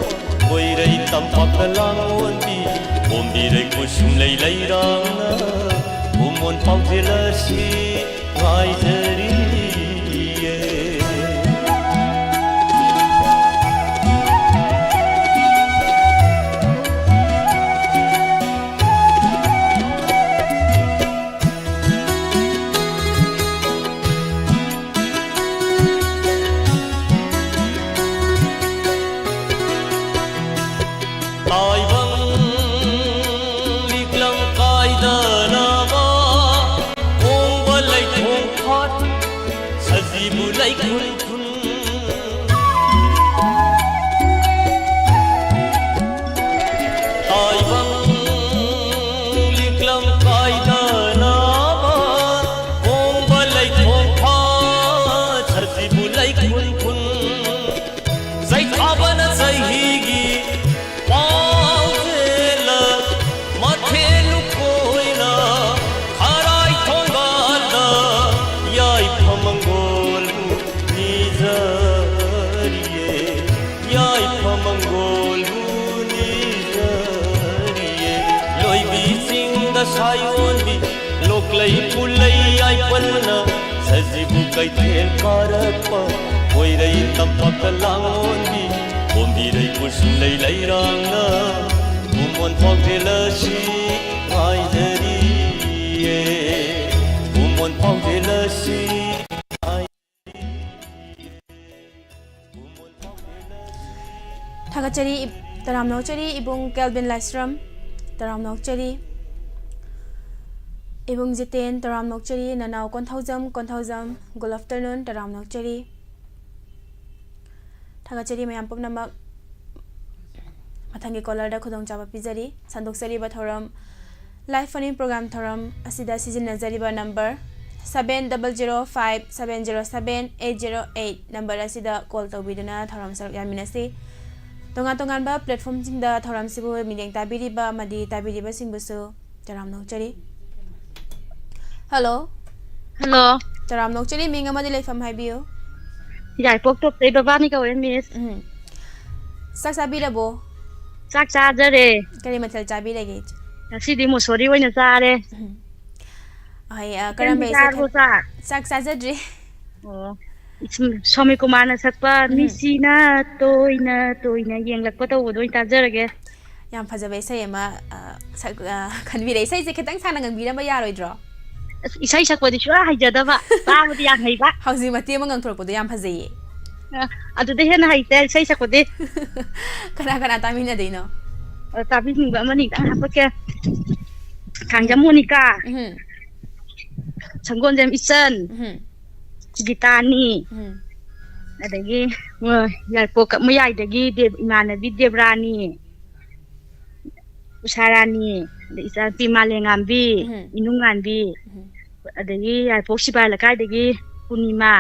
ꯀꯣꯏꯔꯩ ꯇꯝꯄꯥꯛꯇ ꯂꯥꯡꯑꯣꯟꯕꯤ ꯄꯣꯝꯕꯤꯔꯩ ꯀꯨꯁꯨꯝꯂꯩ ꯂꯩꯔꯥꯡꯅ ꯈꯨꯃꯣꯟ ꯄꯥꯎꯖꯦꯜ ꯑꯁꯤ ꯉꯥꯏꯖꯔꯤꯌꯦ꯫ ꯇꯥꯏꯕꯪ ꯂꯤꯛꯂꯝ ꯀꯥꯏꯗꯅꯕ ꯀꯣꯡꯕ ꯂꯩꯈꯣꯡ ꯐꯥꯠ ꯁꯖꯤꯕꯨ ꯂꯩꯈꯨꯟ ꯈꯨꯟ꯫ ꯇꯥꯏꯕꯪ ꯂꯤꯛꯂꯝ ꯀꯥꯏꯗꯅꯕ ꯀꯣꯡꯕ ꯂꯩꯈꯣꯡ ꯐꯥꯠ ꯁꯖꯤꯕꯨ ꯂꯩꯈꯨꯟ ꯈꯨꯟ꯫ ꯆꯩꯊꯥꯕꯅ ꯆꯍꯤꯒꯤ ꯄꯥꯎꯖꯦꯜꯂꯛ ꯃꯊꯦꯜ ꯂꯨꯀꯣꯏꯅ ꯈꯔꯥꯏ ꯊꯣꯡꯒꯥꯜꯗ ꯌꯥꯏꯐ ꯃꯪꯒꯣꯜꯕꯨ ꯅꯤꯖꯔꯤꯌꯦ, ꯌꯥꯏꯐ ꯃꯪꯒꯣꯜꯕꯨ ꯅꯤꯖꯔꯤꯌꯦ꯫ ꯂꯣꯏꯕꯤ ꯆꯤꯡꯗ ꯁꯥꯏꯑꯣꯟꯕꯤ ꯂꯣꯛꯂꯩ ꯄꯨꯜꯂꯩ ꯌꯥꯏꯄꯜꯅ ꯁꯖꯤꯕꯨ ꯀꯩꯊꯦꯜ ꯀꯥꯔꯛꯄ ꯈꯣꯏꯔꯩ ꯇꯝꯄꯥꯛꯇ ꯂꯥꯡꯑꯣꯟꯕꯤ ꯄꯣꯝꯕꯤꯔꯩ ꯀꯨꯁꯨꯝꯂꯩ ꯂꯩꯔꯥꯡꯅ ꯈꯨꯃꯣꯟ ꯄꯥꯎꯖꯦꯜ ꯑꯁꯤ ꯉꯥꯏꯖꯔꯤꯌꯦ, ꯈꯨꯃꯣꯟ ꯄꯥꯎꯖꯦꯜ ꯑꯁꯤ ꯉꯥꯏ- ꯊꯥꯒꯠꯆꯔꯤ, ꯏꯞ-, ꯇꯔꯥꯝꯅ ꯑꯣꯛꯆꯔꯤ ꯏꯕꯨꯡ ꯀꯦꯜꯕꯤꯟ ꯂꯥꯏꯁ꯭ꯔꯝ, ꯇꯔꯥꯝꯅ ꯑꯣꯛꯆꯔꯤ ꯏꯕꯨꯡ ꯖꯤꯇꯦꯟ, ꯇꯔꯥꯝꯅ ꯑꯣꯛꯆꯔꯤ ꯅꯅꯥꯎ ꯀꯣꯟꯊꯧꯖꯝ, ꯀꯣꯟꯊꯧꯖꯝ, good afternoon, ꯇꯔꯥꯝꯅ ꯑꯣꯛꯆꯔꯤ꯫ ꯊꯥꯒꯠꯆꯔꯤ ꯃꯌꯥꯝ ꯄꯨꯝꯅꯃꯛ꯫ ꯃꯊꯪꯒꯤ caller ꯗ ꯈꯨꯗꯣꯡꯆꯥꯕ ꯄꯤꯖꯔꯤ꯫ ꯁꯟꯗꯣꯛꯆꯔꯤꯕ ꯊꯧꯔꯝ, live phone-in program ꯊꯧꯔꯝ ꯑꯁꯤꯗ ꯁꯤꯖꯤꯟꯅꯖꯔꯤꯕ number seven double zero five seven zero seven eight zero eight number ꯑꯁꯤꯗ call ꯇꯧꯕꯤꯗꯨꯅ ꯊꯧꯔꯝ ꯁꯔꯨꯛ ꯌꯥꯃꯤꯟꯅꯁꯤ꯫ ꯇꯣꯉꯥꯟ ꯇꯣꯉꯥꯟꯕ platform-ꯁꯤꯡꯗ ꯊꯧꯔꯝꯁꯤꯕꯨ ꯃꯤꯠꯌꯦꯡ ꯇꯥꯕꯤꯔꯤꯕ ꯑꯃꯗꯤ ꯇꯥꯕꯤꯔꯤꯕꯁꯤꯡꯕꯨꯁꯨ ꯇꯔꯥꯝꯅ ꯑꯣꯛꯆꯔꯤ꯫ Hello꯫ Hello꯫ ꯇꯔꯥꯝꯅ ꯑꯣꯛꯆꯔꯤ, ꯃꯤꯡ ꯑꯃꯗꯤ ꯂꯩꯐꯝ ꯍꯥꯏꯕꯤꯌꯨ꯫ ꯌꯥꯏꯄꯣꯛ ꯇꯣꯞꯇꯩ ꯕꯕꯥꯅꯤ ꯀꯧꯋꯦ, miss꯫ ꯎꯝ꯫ ꯆꯥꯛ ꯆꯥꯕꯤꯔꯕꯣ? ꯆꯥꯛ ꯆꯥꯖꯔꯦ꯫ ꯀꯔꯤ ꯃꯊꯦꯜ ꯆꯥꯕꯤꯔꯒꯦ, ꯏꯆꯦ? ꯉꯁꯤꯗꯤ ꯃꯨꯁꯣꯔꯤ ꯑꯣꯏꯅ ꯆꯥꯔꯦ꯫ ꯎꯝ꯫ ꯍꯣꯏ, ꯑ, ꯅꯪꯗꯤ ꯀꯔꯝꯕ ꯏꯆꯦ ꯆꯥꯔꯕꯣ ꯈꯟ-, ꯆꯥꯛ? ꯆꯥꯛ ꯆꯥꯖꯗ꯭ꯔꯤ꯫ ꯑꯣ, ꯏꯁ-, ꯁ꯭ꯋꯥꯃꯤ ꯀꯨꯃꯥꯔꯅ ꯁꯛꯄ ꯎꯝ꯫ "ꯃꯤꯠꯁꯤꯅ ꯇꯣꯏꯅ ꯇꯣꯏꯅ ꯌꯦꯡꯂꯛꯄ" ꯇꯧꯕꯗꯣ ꯑꯣꯏꯅ ꯇꯥꯖꯔꯒꯦ꯫ ꯌꯥꯝ ꯐꯖꯕ ꯏꯁꯩ ꯑꯃ, ꯑ, ꯁꯛ-, ꯑ, ꯈꯟꯕꯤꯔꯦ꯫ ꯏꯁꯩꯁꯦ ꯈꯤꯇꯪ ꯁꯥꯡꯅ ꯉꯪꯕꯤꯔꯝꯕ ꯌꯥꯔꯣꯏꯗ꯭ꯔꯣ? ꯑꯁ, ꯏꯁꯩ ꯁꯛꯄꯗꯤ ꯁꯨꯡꯍꯩ ꯍꯩꯖꯗꯕ, ꯇꯥꯕꯗꯤ ꯌꯥꯝ ꯍꯩꯕ꯫ ꯍꯧꯖꯤꯛ ꯃꯇꯦꯛ ꯑꯃ ꯉꯪꯊꯣꯔꯛꯄꯗꯣ ꯌꯥꯝ ꯐꯖꯩꯌꯦ꯫ ꯑ, ꯑꯗꯨꯗꯩ ꯍꯦꯟꯅ ꯍꯩꯇꯦ ꯏꯁꯩ ꯁꯛꯄꯗꯤ꯫ ꯀꯅꯥ ꯀꯅꯥ ꯇꯥꯃꯤꯟꯅꯗꯣꯏꯅꯣ? ꯑ, ꯇꯥꯕꯤꯅꯤꯡꯕ ꯑꯃꯅꯤ ꯈꯤꯇꯪ ꯍꯥꯞꯄꯛꯀꯦ꯫ ꯊꯥꯡꯖꯝ ꯎꯝ꯫ ꯃꯣꯅꯤꯀꯥ, ꯎꯝ꯫ ꯁꯪꯒꯣꯟꯖꯝ ꯏꯆꯟ, ꯎꯝ꯫ ꯒꯤꯇꯥꯅꯤ, ꯎꯝ꯫ ꯑꯗꯒꯤ, ꯑ, ꯌꯥꯏꯄꯣꯛ ꯀꯛꯃꯌꯥꯏꯗꯒꯤ ꯗꯦꯕ-, ꯏꯃꯥꯟꯅꯕꯤ ꯗꯦꯕꯔꯥꯅꯤ, ꯎꯁꯥꯔꯥꯅꯤ, ꯑꯗꯩ ꯏꯆꯥꯅꯨꯄꯤ ꯃꯥꯂꯦꯝꯉꯥꯟꯕꯤ, ꯎꯝ꯫ ꯏꯅꯨꯡꯉꯥꯟꯕꯤ, ꯎꯝ꯫ ꯑꯗꯒꯤ ꯌꯥꯏꯄꯣꯛ ꯁꯤꯕꯥꯏ ꯂꯩꯀꯥꯏꯗꯒꯤ ꯄꯨꯔꯅꯤꯃꯥ,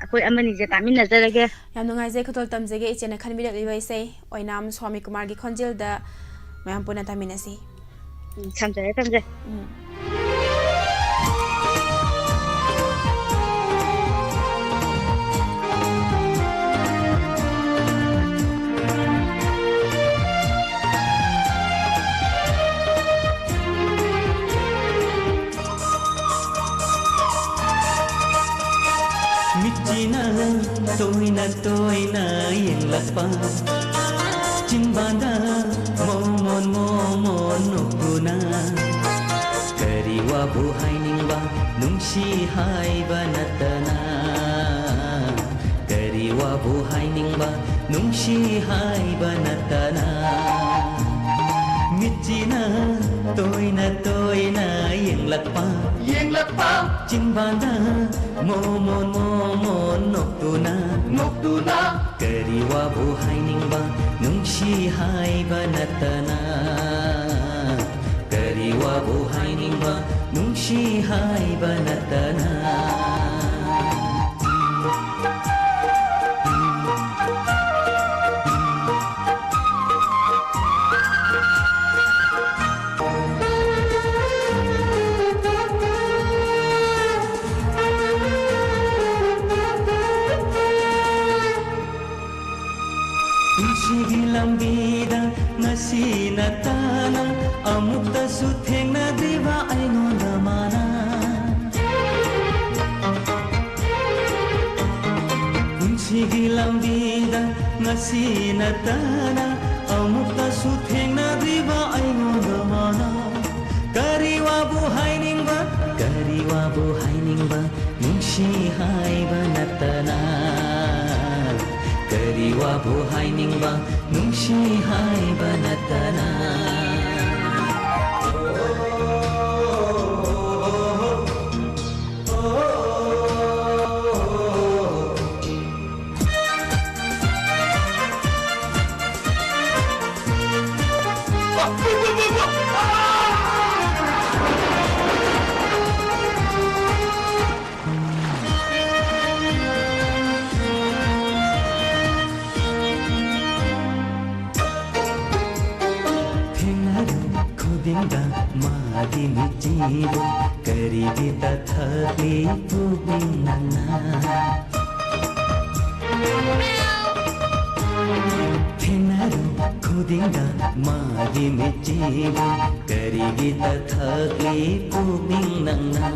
ꯑꯩꯈꯣꯏ ꯑꯃꯅꯤꯁꯦ ꯇꯥꯃꯤꯟꯅꯖꯔꯒꯦ꯫ ꯌꯥꯝ ꯅꯨꯡꯉꯥꯏꯖꯩ, ꯈꯨꯗꯣꯜ ꯇꯝꯖꯒꯦ ꯏꯆꯦꯅ ꯈꯟꯕꯤꯔꯛꯂꯤꯕ ꯏꯁꯩ ꯑꯣꯏꯅꯥꯝ ꯁ꯭ꯋꯥꯃꯤ ꯀꯨꯃꯥꯔꯒꯤ ꯈꯣꯟꯖꯦꯜꯗ ꯃꯌꯥꯝ ꯄꯨꯟꯅ ꯇꯥꯃꯤꯟꯅꯁꯤ꯫ ꯎꯝ, ꯊꯝꯖꯔꯦ, ꯊꯝꯖꯔꯦ꯫ ꯎꯝ꯫ ꯃꯤꯠꯁꯤꯅ ꯇꯣꯏꯅ ꯇꯣꯏꯅ ꯌꯦꯡꯂꯛꯄ, ꯆꯤꯟꯕꯥꯟꯗ ꯃꯣꯃꯣꯟ ꯃꯣꯃꯣꯟ ꯅꯣꯛꯇꯨꯅ, ꯀꯔꯤ ꯋꯥꯕꯨ ꯍꯥꯏꯅꯤꯡꯕ ꯅꯨꯡꯁꯤ ꯍꯥꯏꯕ ꯅꯠꯇꯅ, ꯀꯔꯤ ꯋꯥꯕꯨ ꯍꯥꯏꯅꯤꯡꯕ ꯅꯨꯡꯁꯤ ꯍꯥꯏꯕ ꯅꯠꯇꯅ, ꯃꯤꯠꯁꯤꯅ ꯇꯣꯏꯅ ꯇꯣꯏꯅ ꯌꯦꯡꯂꯛꯄ, ꯌꯦꯡꯂꯛꯄ꯫ ꯆꯤꯟꯕꯥꯟꯗ ꯃꯣꯃꯣꯟ ꯃꯣꯃꯣꯟ ꯅꯣꯛꯇꯨꯅ, ꯅꯣꯛꯇꯨꯅ꯫ ꯀꯔꯤ ꯋꯥꯕꯨ ꯍꯥꯏꯅꯤꯡꯕ ꯅꯨꯡꯁꯤ ꯍꯥꯏꯕ ꯅꯠꯇꯅ, ꯀꯔꯤ ꯋꯥꯕꯨ ꯍꯥꯏꯅꯤꯡꯕ ꯅꯨꯡꯁꯤ ꯍꯥꯏꯕ ꯅꯠꯇꯅ꯫ ꯄꯨꯟꯁꯤꯒꯤ ꯂꯝꯕꯤꯗ ꯂꯝꯕꯤꯗ ꯉꯁꯤ ꯅꯠꯇꯅ ꯑꯃꯨꯛꯇꯁꯨ ꯊꯦꯡꯅꯗ꯭ꯔꯤꯕ ꯑꯩꯉꯣꯟꯗ ꯃꯥꯅ ꯀꯔꯤ ꯋꯥꯕꯨ ꯍꯥꯏꯅꯤꯡꯕ, ꯀꯔꯤ ꯋꯥꯕꯨ ꯍꯥꯏꯅꯤꯡꯕ, ꯅꯨꯡꯁꯤ ꯍꯥꯏꯕ ꯅꯠꯇꯅ꯫ ꯀꯔꯤ ꯋꯥꯕꯨ ꯍꯥꯏꯅꯤꯡꯕ, ꯅꯨꯡꯁꯤ ꯍꯥꯏꯕ ꯅꯠꯇꯅ꯫ ꯊꯦꯡꯅꯔꯨ ꯈꯨꯗꯤꯡꯗ ꯃꯥꯒꯤ ꯃꯤꯠꯆꯤꯕꯨ ꯀꯔꯤꯒꯤ ꯇꯊꯛꯂꯤ ꯄꯨꯛꯅꯤꯡ ꯅꯪꯅ? ꯊꯦꯡꯅꯔꯨ ꯈꯨꯗꯤꯡꯗ ꯃꯥꯒꯤ ꯃꯤꯠꯆꯤꯕꯨ ꯀꯔꯤꯒꯤ ꯇꯊꯛꯂꯤ ꯄꯨꯛꯅꯤꯡ ꯅꯪꯅ?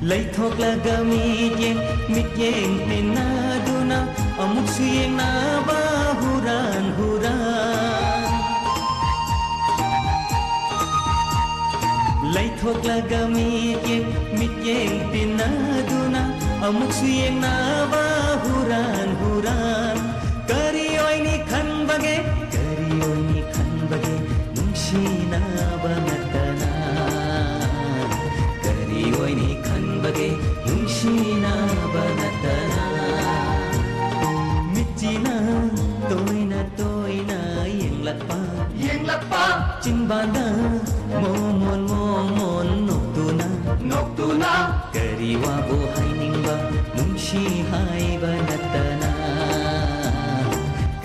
ꯂꯩꯊꯣꯛꯂꯒ ꯃꯤꯠꯌꯦꯡ ꯃꯤꯠꯌꯦꯡ ꯇꯤꯟꯅꯗꯨꯅ ꯑꯃꯨꯛꯁꯨ ꯌꯦꯡꯅꯕ ꯍꯨꯔꯥꯟ ꯍꯨꯔꯥꯟ꯫ ꯂꯩꯊꯣꯛꯂꯒ ꯃꯤꯠꯌꯦꯡ ꯃꯤꯠꯌꯦꯡ ꯇꯤꯟꯅꯗꯨꯅ ꯑꯃꯨꯛꯁꯨ ꯌꯦꯡꯅꯕ ꯍꯨꯔꯥꯟ ꯍꯨꯔꯥꯟ꯫ ꯀꯔꯤ ꯑꯣꯏꯅꯤ ꯈꯟꯕꯒꯦ, ꯀꯔꯤ ꯑꯣꯏꯅꯤ ꯈꯟꯕꯒꯦ, ꯅꯨꯡꯁꯤꯅꯕ ꯅꯠꯇꯅ? ꯀꯔꯤ ꯑꯣꯏꯅꯤ ꯈꯟꯕꯒꯦ, ꯅꯨꯡꯁꯤꯅꯕ ꯅꯠꯇꯅ? ꯃꯤꯠꯆꯤꯅ ꯇꯣꯏꯅ ꯇꯣꯏꯅ ꯌꯦꯡꯂꯛꯄ, ꯌꯦꯡꯂꯛꯄ꯫ ꯆꯤꯟꯕꯥꯟꯗ ꯃꯣꯃꯣꯟ ꯃꯣꯃꯣꯟ ꯅꯣꯛꯇꯨꯅ, ꯅꯣꯛꯇꯨꯅ꯫ ꯀꯔꯤ ꯋꯥꯕꯨ ꯍꯥꯏꯅꯤꯡꯕ, ꯅꯨꯡꯁꯤ ꯍꯥꯏꯕ ꯅꯠꯇꯅ?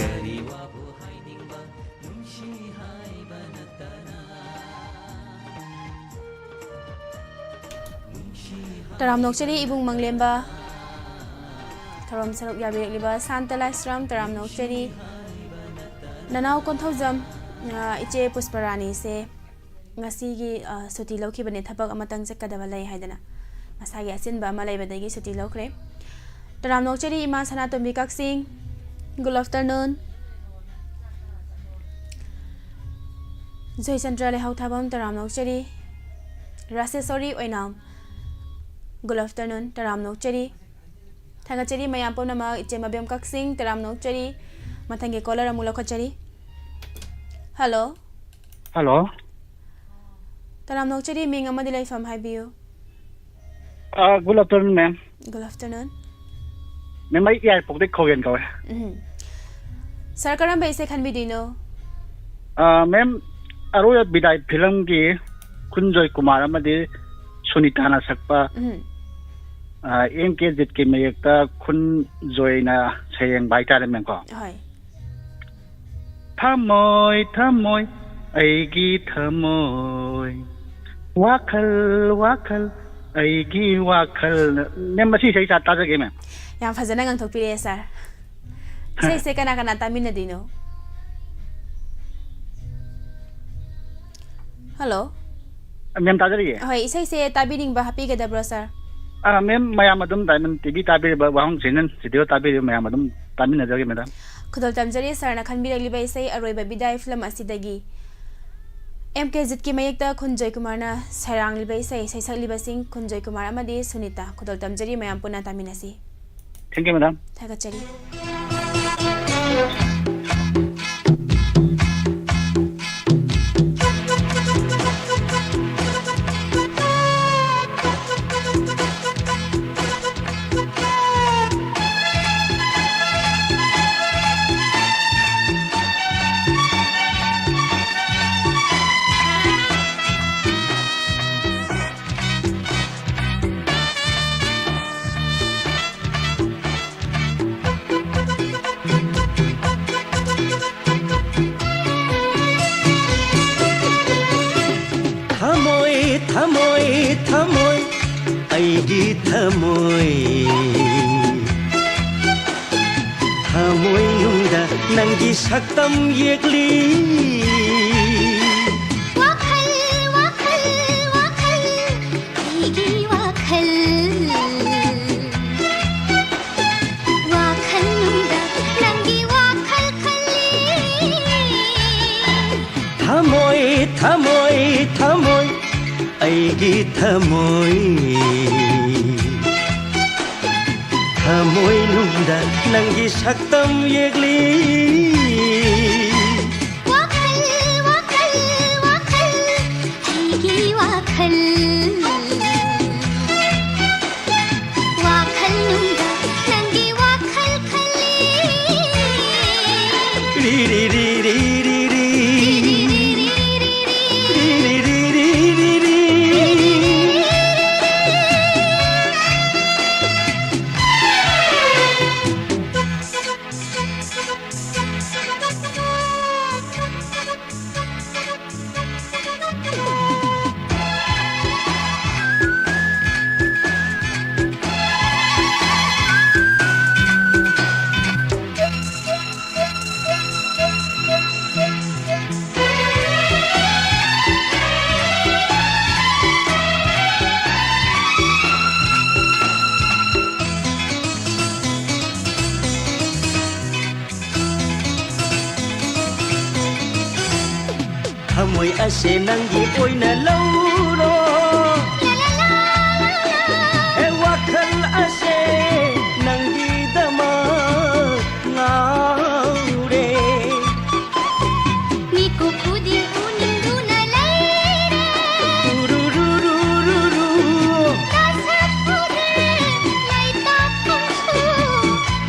ꯀꯔꯤ ꯋꯥꯕꯨ ꯍꯥꯏꯅꯤꯡꯕ, ꯅꯨꯡꯁꯤ ꯍꯥꯏꯕ ꯅꯠꯇꯅ? ꯇꯔꯥꯝ ꯅꯣꯛꯆꯔꯤ ꯏꯕꯨꯡ ꯃꯪꯂꯦꯝꯕ꯫ ꯊꯧꯔꯝ ꯁꯔꯨꯛ ꯌꯥꯕꯤꯔꯛꯂꯤꯕ ꯁꯥꯟꯇ ꯂꯥꯏꯁ꯭ꯔꯝ ꯇꯔꯥꯝ ꯅꯣꯛꯆꯔꯤ꯫ ꯅꯅꯥꯎ ꯀꯣꯟꯊꯧꯖꯝ, ꯑ, ꯏꯆꯦ ꯄꯨꯁꯄꯔꯥꯅꯤꯁꯦ ꯉꯁꯤꯒꯤ, ꯑ, ꯁꯨꯇꯤ ꯂꯧꯈꯤꯕꯅꯦ, ꯊꯕꯛ ꯑꯃꯇꯪ ꯆꯠꯀꯗꯕ ꯂꯩ ꯍꯥꯏꯗꯅ꯫ ꯃꯁꯥꯒꯤ ꯑꯆꯤꯟꯕ ꯑꯃ ꯂꯩꯕꯗꯒꯤ ꯁꯨꯇꯤ ꯂꯧꯈ꯭ꯔꯦ꯫ ꯇꯔꯥꯝ ꯅꯣꯛꯆꯔꯤ ꯏꯃꯥ ꯁꯅꯥꯇꯣꯝꯕꯤ ꯀꯛꯆꯤꯡ꯫ Good afternoon. ꯖꯣꯏꯆꯟꯗ꯭ꯔ ꯂꯩꯍꯥꯎ ꯊꯥꯕꯝ, ꯇꯔꯥꯝꯅ ꯑꯣꯛꯆꯔꯤ꯫ ꯔꯥꯁꯦꯁꯣꯔꯤ ꯑꯣꯏꯅꯥꯝ, good afternoon, ꯇꯔꯥꯝꯅ ꯑꯣꯛꯆꯔꯤ꯫ ꯊꯥꯒꯠꯆꯔꯤ ꯃꯌꯥꯝ ꯄꯨꯝꯅꯃꯛ꯫ ꯏꯆꯦ ꯃꯕꯦꯝ ꯀꯛꯆꯤꯡ, ꯇꯔꯥꯝꯅ ꯑꯣꯛꯆꯔꯤ꯫ ꯃꯊꯪꯒꯤ caller ꯑꯃꯨꯛ ꯂꯧꯈꯠꯆꯔꯤ꯫ Hello꯫ Hello꯫ ꯇꯔꯥꯝꯅ ꯑꯣꯛꯆꯔꯤ, ꯃꯤꯡ ꯑꯃꯗꯤ ꯂꯩꯐꯝ ꯍꯥꯏꯕꯤꯌꯨ꯫ ꯑ, good afternoon, ma'am꯫ Good afternoon꯫ Ma'am, ꯑꯩ ꯌꯥꯏꯔꯤꯄꯣꯛꯇꯩ ꯈꯣꯒꯦꯟ ꯀꯧꯋꯦ꯫ ꯎꯝ꯫ Sir, ꯀꯔꯝꯕ ꯏꯁꯩ ꯈꯟꯕꯤꯗꯣꯏꯅꯣ? ꯑ, ma'am, ꯑꯔꯣꯏꯕ ꯕꯤꯗꯥꯏ ꯐꯤꯂꯝꯒꯤ ꯈꯨꯟꯖꯣꯏ ꯀꯨꯃꯥꯔ ꯑꯃꯗꯤ ꯁꯨꯅꯤꯇꯥꯅ ꯁꯛꯄ, ꯎꯝ꯫ ꯑ, ꯑꯦꯝ ꯀꯦ ꯖꯤꯠꯀꯤ ꯃꯌꯦꯛꯇ ꯈꯨꯟꯖꯣꯏꯅ ꯁꯩꯔꯦꯡꯕ ꯍꯥꯏꯇꯥꯔꯦ, ma'am, ꯀꯣ꯫ ꯍꯣꯏ꯫ ꯊꯃꯣꯏ, ꯊꯃꯣꯏ, ꯑꯩꯒꯤ ꯊꯃꯣꯏ, ꯋꯥꯈꯜ, ꯋꯥꯈꯜ, ꯑꯩꯒꯤ ꯋꯥꯈꯜ꯫ Ma'am, ꯃꯁꯤ ꯏꯁꯩ ꯇꯥ-, ꯇꯥꯖꯒꯦ, ma'am꯫ ꯌꯥꯝ ꯐꯖꯅ ꯉꯥꯡꯊꯣꯛꯄꯤꯔꯛꯑꯦ, sir꯫ ꯏꯁꯩꯁꯦ ꯀꯅꯥ ꯀꯅꯥ ꯇꯥꯃꯤꯟꯅꯗꯣꯏꯅꯣ? Hello꯫ Ma'am, ꯇꯥꯖꯔꯤꯌꯦ꯫ ꯍꯣꯏ, ꯏꯁꯩꯁꯦ ꯇꯥꯕꯤꯅꯤꯡꯕ ꯍꯥꯞꯄꯤꯒꯗꯕ꯭ꯔꯣ, sir? ꯑ, ma'am, ꯃꯌꯥꯝ ꯑꯗꯨꯝ Diamond T V ꯇꯥꯕꯤꯔꯤꯕ, ꯋꯥꯍꯪ ꯆꯦꯅꯦꯜ ꯁ꯭ꯇꯨꯗꯤꯑꯣ ꯇꯥꯕꯤꯔꯤꯕ ꯃꯌꯥꯝ ꯑꯗꯨꯝ ꯇꯥꯃꯤꯟꯅꯖꯒꯦ, madam꯫ ꯈꯨꯗꯣꯜ ꯇꯝꯖꯔꯤ sirꯅ ꯈꯟꯕꯤꯔꯛꯂꯤꯕ ꯏꯁꯩ ꯑꯔꯣꯏꯕ ꯕꯤꯗꯥꯏ ꯐꯤꯂꯝ ꯑꯁꯤꯗꯒꯤ꯫ ꯑꯦꯝ ꯀꯦ ꯖꯤꯠꯀꯤ ꯃꯌꯦꯛꯇ ꯈꯨꯟꯖꯣꯏ ꯀꯨꯃꯥꯔꯅ ꯁꯩꯔꯥꯡꯂꯤꯕ ꯏꯁꯩ, ꯁꯩꯁꯛꯂꯤꯕꯁꯤꯡ ꯈꯨꯟꯖꯣꯏ ꯀꯨꯃꯥꯔ ꯑꯃꯗꯤ ꯁꯨꯅꯤꯇꯥ꯫ ꯈꯨꯗꯣꯜ ꯇꯝꯖꯔꯤ, ꯃꯌꯥꯝ ꯄꯨꯟꯅ ꯇꯥꯃꯤꯟꯅꯁꯤ꯫ Thank you, madam꯫ ꯊꯥꯒꯠꯆꯔꯤ꯫ ꯊꯃꯣꯏ, ꯊꯃꯣꯏ, ꯊꯃꯣꯏ, ꯑꯩꯒꯤ ꯊꯃꯣꯏ꯫ ꯊꯃꯣꯏꯅꯨꯡꯗ ꯅꯪꯒꯤ ꯁꯛꯇꯝ ꯌꯦꯛꯂꯤ꯫ ꯋꯥꯈꯜ, ꯋꯥꯈꯜ, ꯋꯥꯈꯜ, ꯑꯩꯒꯤ ꯋꯥꯈꯜ꯫ ꯋꯥꯈꯜꯅꯨꯡꯗ ꯅꯪꯒꯤ ꯑꯩꯒꯤ ꯊꯃꯣꯏ, ꯊꯃꯣꯏꯅꯨꯡꯗ ꯅꯪꯒꯤ ꯁꯛꯇꯝ ꯌꯦꯛꯂꯤ꯫ ꯋꯥꯈꯜ, ꯋꯥꯈꯜ, ꯋꯥꯈꯜ, ꯑꯩꯒꯤ ꯋꯥꯈꯜ꯫ ꯋꯥꯈꯜꯅꯨꯡꯗ ꯅꯪꯒꯤ ꯋꯥꯈꯜ ꯈꯜꯂꯤ꯫ ꯔꯤ ꯔꯤ ꯔꯤ ꯔꯤ ꯔꯤ ꯔꯤ꯫ ꯔꯤ ꯔꯤ ꯔꯤ ꯔꯤ ꯔꯤ꯫ ꯔꯤ ꯔꯤ ꯔꯤ ꯔꯤ ꯔꯤ ꯔꯤ꯫ ꯊꯃꯣꯏ ꯑꯁꯦ ꯅꯪꯒꯤ ꯑꯣꯏꯅ ꯂꯧꯔꯣ꯫ ꯑꯦ, ꯋꯥꯈꯜ ꯑꯁꯦ ꯅꯪꯒꯤꯗꯃꯛ ꯉꯥꯎꯔꯦ꯫ ꯃꯤꯀꯨꯞ ꯈꯨꯗꯤꯡ ꯎꯅꯤꯡꯗꯨꯅ ꯂꯩꯔꯦ꯫ ꯎꯔꯨꯔꯨꯔꯨꯔꯨꯔꯨ꯫ ꯅꯁꯛ ꯎꯗꯦ, ꯂꯩꯇꯥꯐꯝꯁꯨ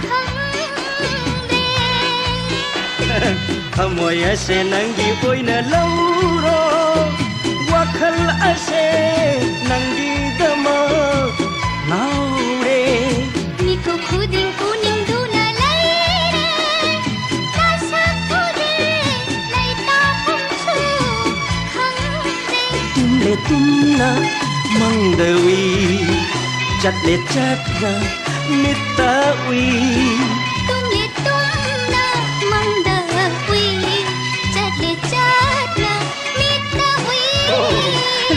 ꯈꯪꯗꯦ꯫ ꯊꯃꯣꯏ ꯑꯁꯦ ꯅꯪꯒꯤ ꯑꯣꯏꯅ ꯂꯧꯔꯣ꯫ ꯋꯥꯈꯜ ꯑꯁꯦ ꯅꯪꯒꯤꯗꯃꯛ ꯉꯥꯎꯔꯦ꯫ ꯃꯤꯀꯨꯞ ꯈꯨꯗꯤꯡ ꯎꯅꯤꯡꯗꯨꯅ ꯂꯩꯔꯦ꯫ ꯅꯁꯛ ꯎꯗꯦ, ꯂꯩꯇꯥꯐꯝꯁꯨ ꯈꯪꯗꯦ꯫ ꯇꯨꯝꯂꯦ ꯇꯨꯝꯅ ꯃꯪꯗ ꯎꯏ, ꯆꯠꯂꯦ ꯆꯠꯅ ꯃꯤꯠꯇ ꯎꯏ꯫ ꯇꯨꯝꯂꯦ ꯇꯨꯝꯅ ꯃꯪꯗ ꯎꯏ, ꯆꯠꯂꯦ ꯆꯠꯅ ꯃꯤꯠꯇ ꯎꯏ꯫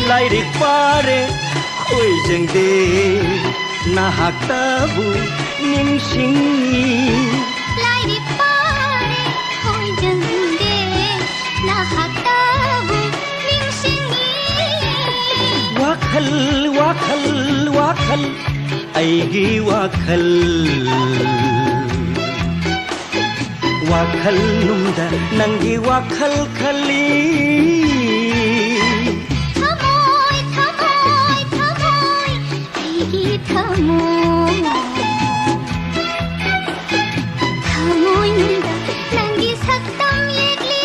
ꯂꯥꯏꯔꯤꯛ ꯄꯥꯔꯦ ꯈꯣꯏꯖꯪꯗꯦ, ꯅꯍꯥꯛꯇꯕꯨ ꯅꯤꯡꯁꯤꯡꯉꯤ꯫ ꯂꯥꯏꯔꯤꯛ ꯄꯥꯔꯦ ꯈꯣꯏꯖꯪꯗꯦ, ꯅꯍꯥꯛꯇꯕꯨ ꯅꯤꯡꯁꯤꯡꯉꯤ꯫ ꯋꯥꯈꯜ, ꯋꯥꯈꯜ, ꯋꯥꯈꯜ, ꯑꯩꯒꯤ ꯋꯥꯈꯜ꯫ ꯋꯥꯈꯜ ꯅꯨꯡꯗ ꯅꯪꯒꯤ ꯋꯥꯈꯜ ꯈꯜꯂꯤ꯫ ꯊꯃꯣꯏ, ꯊꯃꯣꯏ, ꯊꯃꯣꯏ, ꯑꯩꯒꯤ ꯊꯃꯣꯏ꯫ ꯊꯃꯣꯏꯅꯨꯡꯗ ꯅꯪꯒꯤ ꯁꯛꯇꯝ ꯌꯦꯛꯂꯤ꯫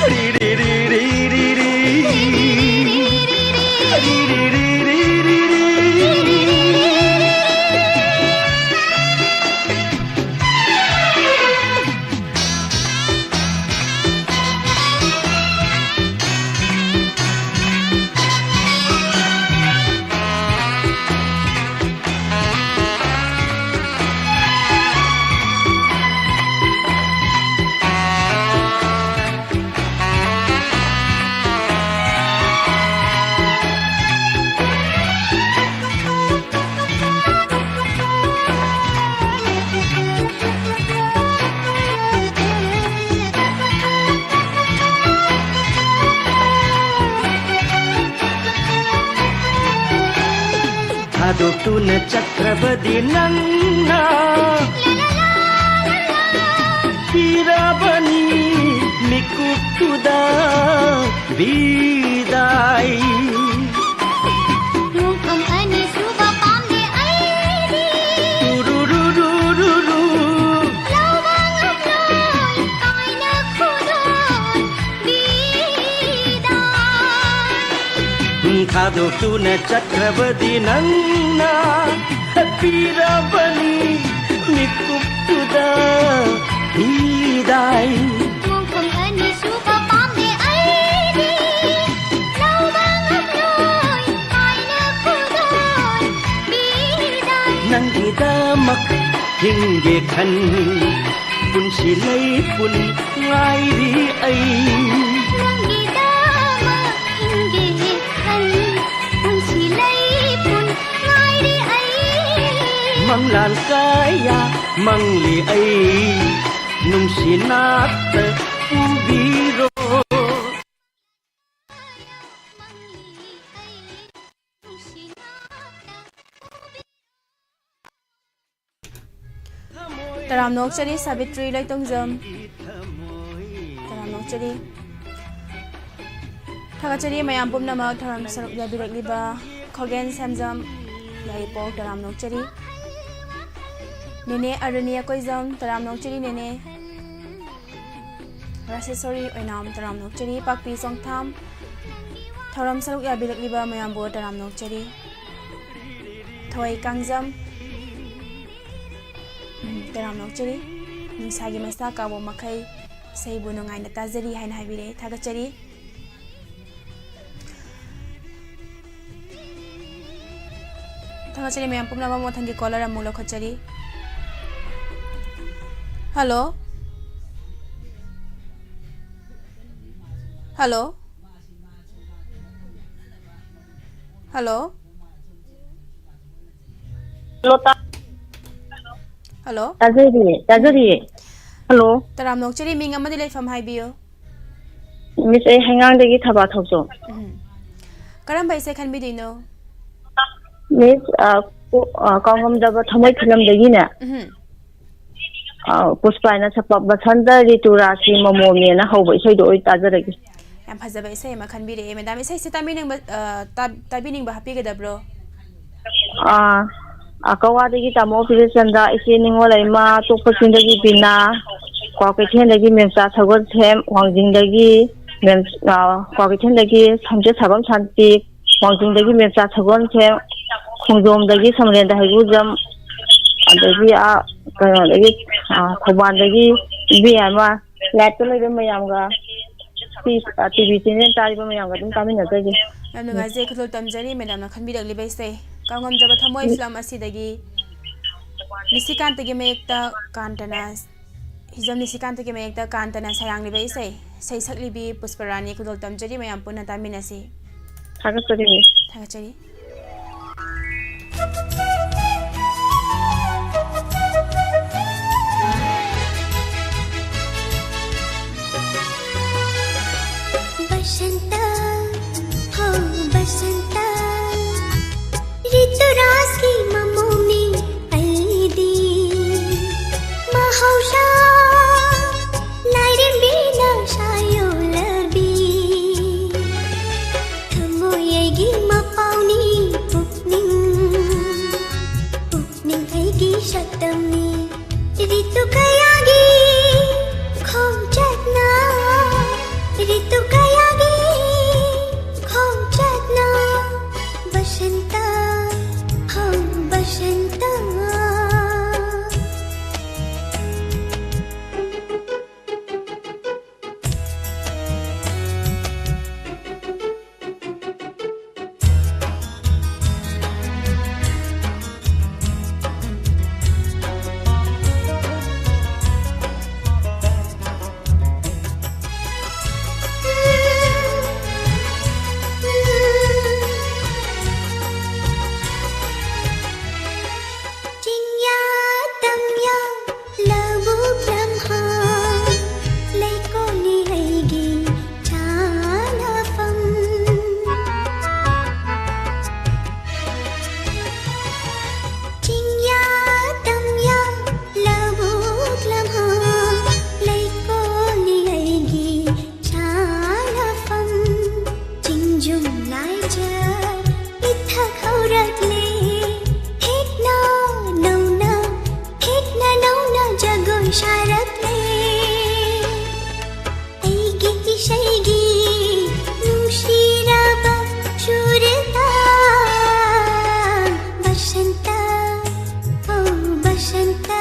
ꯔꯤ, ꯔꯤ, ꯔꯤ, ꯔꯤ, ꯔꯤ, ꯔꯤ꯫ ꯔꯤ, ꯔꯤ, ꯔꯤ, ꯔꯤ, ꯔꯤ꯫ ꯊꯥꯗꯣꯛꯇꯨꯅ ꯆꯠꯈ꯭ꯔꯕꯗꯤ ꯅꯪꯅ ꯄꯤꯔꯕꯅꯤ ꯃꯤꯀꯨꯞꯇꯨꯗ ꯕꯤꯗꯥꯏ꯫ ꯃꯣꯡꯐꯝ ꯑꯅꯤꯁꯨꯕ ꯄꯥꯝꯗꯦ ꯑꯩꯗꯤ꯫ ꯎꯔꯨꯔꯨꯔꯨꯔꯨꯔꯨ꯫ ꯂꯧꯕ ꯉꯝꯂꯣꯏ ꯀꯥꯏꯅ ꯈꯨꯗꯣꯟ ꯕꯤꯗꯥꯏ꯫ ꯊꯥꯗꯣꯛꯇꯨꯅ ꯆꯠꯈ꯭ꯔꯕꯗꯤ ꯅꯪꯅ ꯄꯤꯔꯕꯅꯤ ꯃꯤꯀꯨꯞꯇꯨꯗ ꯕꯤꯗꯥꯏ꯫ ꯃꯣꯡꯐꯝ ꯑꯅꯤꯁꯨꯕ ꯄꯥꯝꯗꯦ ꯑꯩꯗꯤ꯫ ꯂꯧꯕ ꯉꯝꯂꯣꯏ ꯀꯥꯏꯅ ꯈꯨꯗꯣꯟ ꯕꯤꯗꯥꯏ꯫ ꯅꯪꯒꯤꯗꯃꯛ ꯍꯤꯡꯒꯦ ꯈꯟ ꯄꯨꯟꯁꯤ ꯂꯩꯄꯨꯟ ꯉꯥꯏꯔꯤ ꯑꯩ꯫ ꯅꯪꯒꯤꯗꯃꯛ ꯍꯤꯡꯒꯦ ꯈꯟ ꯄꯨꯟꯁꯤ ꯂꯩꯄꯨꯟ ꯉꯥꯏꯔꯤ ꯑꯩ꯫ ꯃꯪꯂꯥꯟ ꯀꯌꯥ ꯃꯪꯂꯤ ꯑꯩ, ꯅꯨꯡꯁꯤ ꯅꯥꯠꯇ ꯄꯨꯕꯤꯔꯣ꯫ ꯇꯔꯥꯝꯅ ꯑꯣꯛꯆꯔꯤ ꯁꯥꯕꯤꯇ꯭ꯔꯤ ꯂꯣꯏꯇꯣꯡꯖꯝ꯫ ꯇꯔꯥꯝꯅ ꯑꯣꯛꯆꯔꯤ꯫ ꯊꯥꯒꯠꯆꯔꯤ ꯃꯌꯥꯝ ꯄꯨꯝꯅꯃꯛ ꯊꯧꯔꯝ ꯁꯔꯨꯛ ꯌꯥꯕꯤꯔꯛꯂꯤꯕ ꯈꯣꯒꯦꯟ ꯁꯦꯝꯖꯝ ꯌꯥꯏꯔꯤꯄꯣꯛ, ꯇꯔꯥꯝꯅ ꯑꯣꯛꯆꯔꯤ꯫ ꯅꯦꯅꯦ ꯑꯔꯨꯅꯤ ꯑꯀꯣꯏꯖꯝ, ꯇꯔꯥꯝꯅ ꯑꯣꯛꯆꯔꯤ ꯅꯦꯅꯦ꯫ ꯔꯥꯁꯦꯁꯣꯔꯤ ꯑꯣꯏꯅꯥꯝ, ꯇꯔꯥꯝꯅ ꯑꯣꯛꯆꯔꯤ꯫ ꯄꯥꯛꯄꯤ ꯆꯣꯡꯊꯥꯝ, ꯊꯧꯔꯝ ꯁꯔꯨꯛ ꯌꯥꯕꯤꯔꯛꯂꯤꯕ ꯃꯌꯥꯝꯕꯨ ꯇꯔꯥꯝꯅ ꯑꯣꯛꯆꯔꯤ꯫ ꯊꯣꯏ ꯀꯥꯡꯖꯝ, ꯎꯝ, ꯇꯔꯥꯝꯅ ꯑꯣꯛꯆꯔꯤ꯫ ꯅꯨꯡꯁꯥꯒꯤ ꯃꯩꯁꯥ ꯀꯥꯕ ꯃꯈꯩ ꯏꯁꯩꯕꯨ ꯅꯨꯡꯉꯥꯏꯅ ꯇꯥꯖꯔꯤ ꯍꯥꯏꯅ ꯍꯥꯏꯕꯤꯔꯛꯑꯦ, ꯊꯥꯒꯠꯆꯔꯤ꯫ ꯊꯥꯒꯠꯆꯔꯤ ꯃꯌꯥꯝ ꯄꯨꯝꯅꯃꯛ꯫ ꯃꯊꯪꯒꯤ ꯀꯣꯂꯔ ꯑꯃꯨꯛ ꯂꯧꯈꯠꯆꯔꯤ꯫ ꯍꯜꯂꯣ꯫ ꯍꯜꯂꯣ꯫ ꯍꯜꯂꯣ꯫ ꯍꯜꯂꯣ, ꯇꯥ- ꯍꯜꯂꯣ꯫ ꯇꯥꯖꯔꯤꯌꯦ, ꯇꯥꯖꯔꯤꯌꯦ꯫ ꯍꯜꯂꯣ꯫ ꯇꯔꯥꯝꯅ ꯑꯣꯛꯆꯔꯤ, ꯃꯤꯡ ꯑꯃꯗꯤ ꯂꯩꯐꯝ ꯍꯥꯏꯕꯤꯌꯨ꯫ ꯃꯤꯁ, ꯑꯩ ꯍꯩꯉꯥꯡꯗꯒꯤ ꯊꯕꯥ ꯊꯣꯛꯆꯣꯝ꯫ ꯎꯝ꯫ ꯀꯔꯝꯕ ꯏꯁꯩ ꯈꯟꯕꯤꯗꯣꯏꯅꯣ? ꯃꯤꯁ, ꯑ, ꯀꯣ-, ꯑ, ꯀꯥꯎꯉꯝꯗꯕ ꯊꯃꯣꯏ ꯐꯤꯂꯝꯗꯒꯤꯅꯦ꯫ ꯎꯝ꯫ ꯑ, ꯄꯨꯁꯄꯥꯅ ꯁꯛꯄ ꯕꯁꯟꯇ ꯔꯤꯇꯨ ꯔꯥꯁꯀꯤ ꯃꯃꯣꯃꯤꯅ ꯍꯧꯕ ꯏꯁꯩꯗꯣ ꯑꯣꯏ ꯇꯥꯖꯔꯒꯦ꯫ ꯌꯥꯝ ꯐꯖꯕ ꯏꯁꯩ ꯑꯃ ꯈꯟꯕꯤꯔꯛꯑꯦ, ꯃꯦꯗꯥꯝ꯫ ꯏꯁꯩꯁꯦ ꯇꯥꯕꯤꯅꯤꯡꯕ, ꯑ, ꯇꯥ-, ꯇꯥꯕꯤꯅꯤꯡꯕ ꯍꯥꯞꯄꯤꯒꯗꯕ꯭ꯔꯣ? ꯑ, ꯑ, ꯀꯋꯥꯗꯒꯤ ꯇꯥꯃꯣ ꯕꯤꯔꯆꯟꯗ꯭ꯔ, ꯏꯆꯦ ꯅꯤꯉꯣꯜꯂꯩꯃ, ꯇꯣꯛꯄ ꯆꯤꯡꯗꯒꯤ ꯕꯤꯅꯥ, ꯀ꯭ꯋꯥꯀꯩꯊꯦꯜꯗꯒꯤ ꯃꯦꯝꯆꯥ ꯁꯒꯣꯜꯁꯦꯝ, ꯋꯥꯡꯖꯤꯡꯗꯒꯤ ꯃꯦꯝ-, ꯑ, ꯀ꯭ꯋꯥꯀꯩꯊꯦꯜꯗꯒꯤ ꯁꯝꯆꯦꯠ ꯁꯥꯕꯝ ꯁꯥꯟꯇꯤ, ꯋꯥꯡꯖꯤꯡꯗꯒꯤ ꯃꯦꯝꯆꯥ ꯁꯒꯣꯜꯁꯦꯝ, ꯈꯣꯡꯖꯣꯝꯗꯒꯤ ꯁꯃꯔꯦꯟꯗ꯭ꯔ ꯍꯩꯒꯨꯖꯝ, ꯑꯗꯒꯤ, ꯑ, ꯀꯩꯅꯣꯗꯒꯤ, ꯑ, ꯊꯧꯕꯥꯜꯗꯒꯤ ꯏꯕꯦꯝꯃ, ꯂꯥꯏꯞꯇ ꯂꯩꯕ ꯃꯌꯥꯝꯒ, ꯁꯤ, ꯑ, ꯇꯤ ꯚꯤ ꯆꯦꯅꯦꯜ ꯇꯥꯔꯤꯕ ꯃꯌꯥꯝꯒ ꯑꯗꯨꯝ ꯇꯥꯃꯤꯟꯅꯖꯒꯦ꯫ ꯌꯥꯝ ꯅꯨꯡꯉꯥꯏꯖꯩ ꯈꯨꯗꯣꯜ ꯇꯝꯖꯔꯤ ꯃꯦꯗꯥꯝꯅ ꯈꯟꯕꯤꯔꯛꯂꯤꯕ ꯏꯁꯩ꯫ ꯀꯥꯎꯉꯝꯗ꯭ꯔꯕ ꯊꯃꯣꯏ ꯐꯤꯂꯝ ꯑꯁꯤꯗꯒꯤ ꯅꯤꯁꯤꯀꯥꯟꯇꯒꯤ ꯃꯌꯦꯛꯇ ꯀꯥꯟꯇꯅ, ꯍꯤꯖꯝ ꯅꯤꯁꯤꯀꯥꯟꯇꯒꯤ ꯃꯌꯦꯛꯇ ꯀꯥꯟꯇꯅ ꯁꯩꯔꯥꯡꯂꯤꯕ ꯏꯁꯩ꯫ ꯏꯁꯩ ꯁꯛꯂꯤꯕꯤ ꯄꯨꯁꯄꯔꯥꯅꯤ, ꯈꯨꯗꯣꯜ ꯇꯝꯖꯔꯤ ꯃꯌꯥꯝ ꯄꯨꯟꯅ ꯇꯥꯃꯤꯟꯅꯁꯤ꯫ ꯊꯥꯒꯠꯆꯔꯤ, ꯃꯤꯁ꯫ ꯊꯥꯒꯠꯆꯔꯤ꯫ बसंत, हो बसंत, ऋतुराज की ममोमी अलदी। बसंत, हो बसंत। ꯆꯤꯡꯌꯥ ꯇꯝꯌꯥ ꯂꯧꯕꯨꯛ ꯂꯝꯍꯥꯡ, ꯂꯩꯀꯣꯜꯅꯤ ꯑꯩꯒꯤ ꯆꯥꯅꯐꯝ꯫ ꯆꯤꯡꯌꯥ ꯇꯝꯌꯥ ꯂꯧꯕꯨꯛ ꯂꯝꯍꯥꯡ, ꯂꯩꯀꯣꯜꯅꯤ ꯑꯩꯒꯤ ꯆꯥꯅꯐꯝ꯫ ꯆꯤꯡꯖꯨꯝ ꯂꯥꯏꯖ ꯏꯊꯛ ꯍꯧꯔꯛꯂꯦ, ꯊꯦꯛꯅ ꯅꯧꯅ, ꯊꯦꯛꯅ ꯅꯧꯅ ꯖꯒꯣꯏ ꯁꯥꯔꯛꯂꯦ꯫ ꯑꯩꯒꯤ ꯏꯁꯩꯒꯤ ꯅꯨꯡꯁꯤꯔꯕ ꯁꯨꯔꯇ, ꯕꯁꯟꯇ, ꯑꯣ ꯕꯁꯟꯇ꯫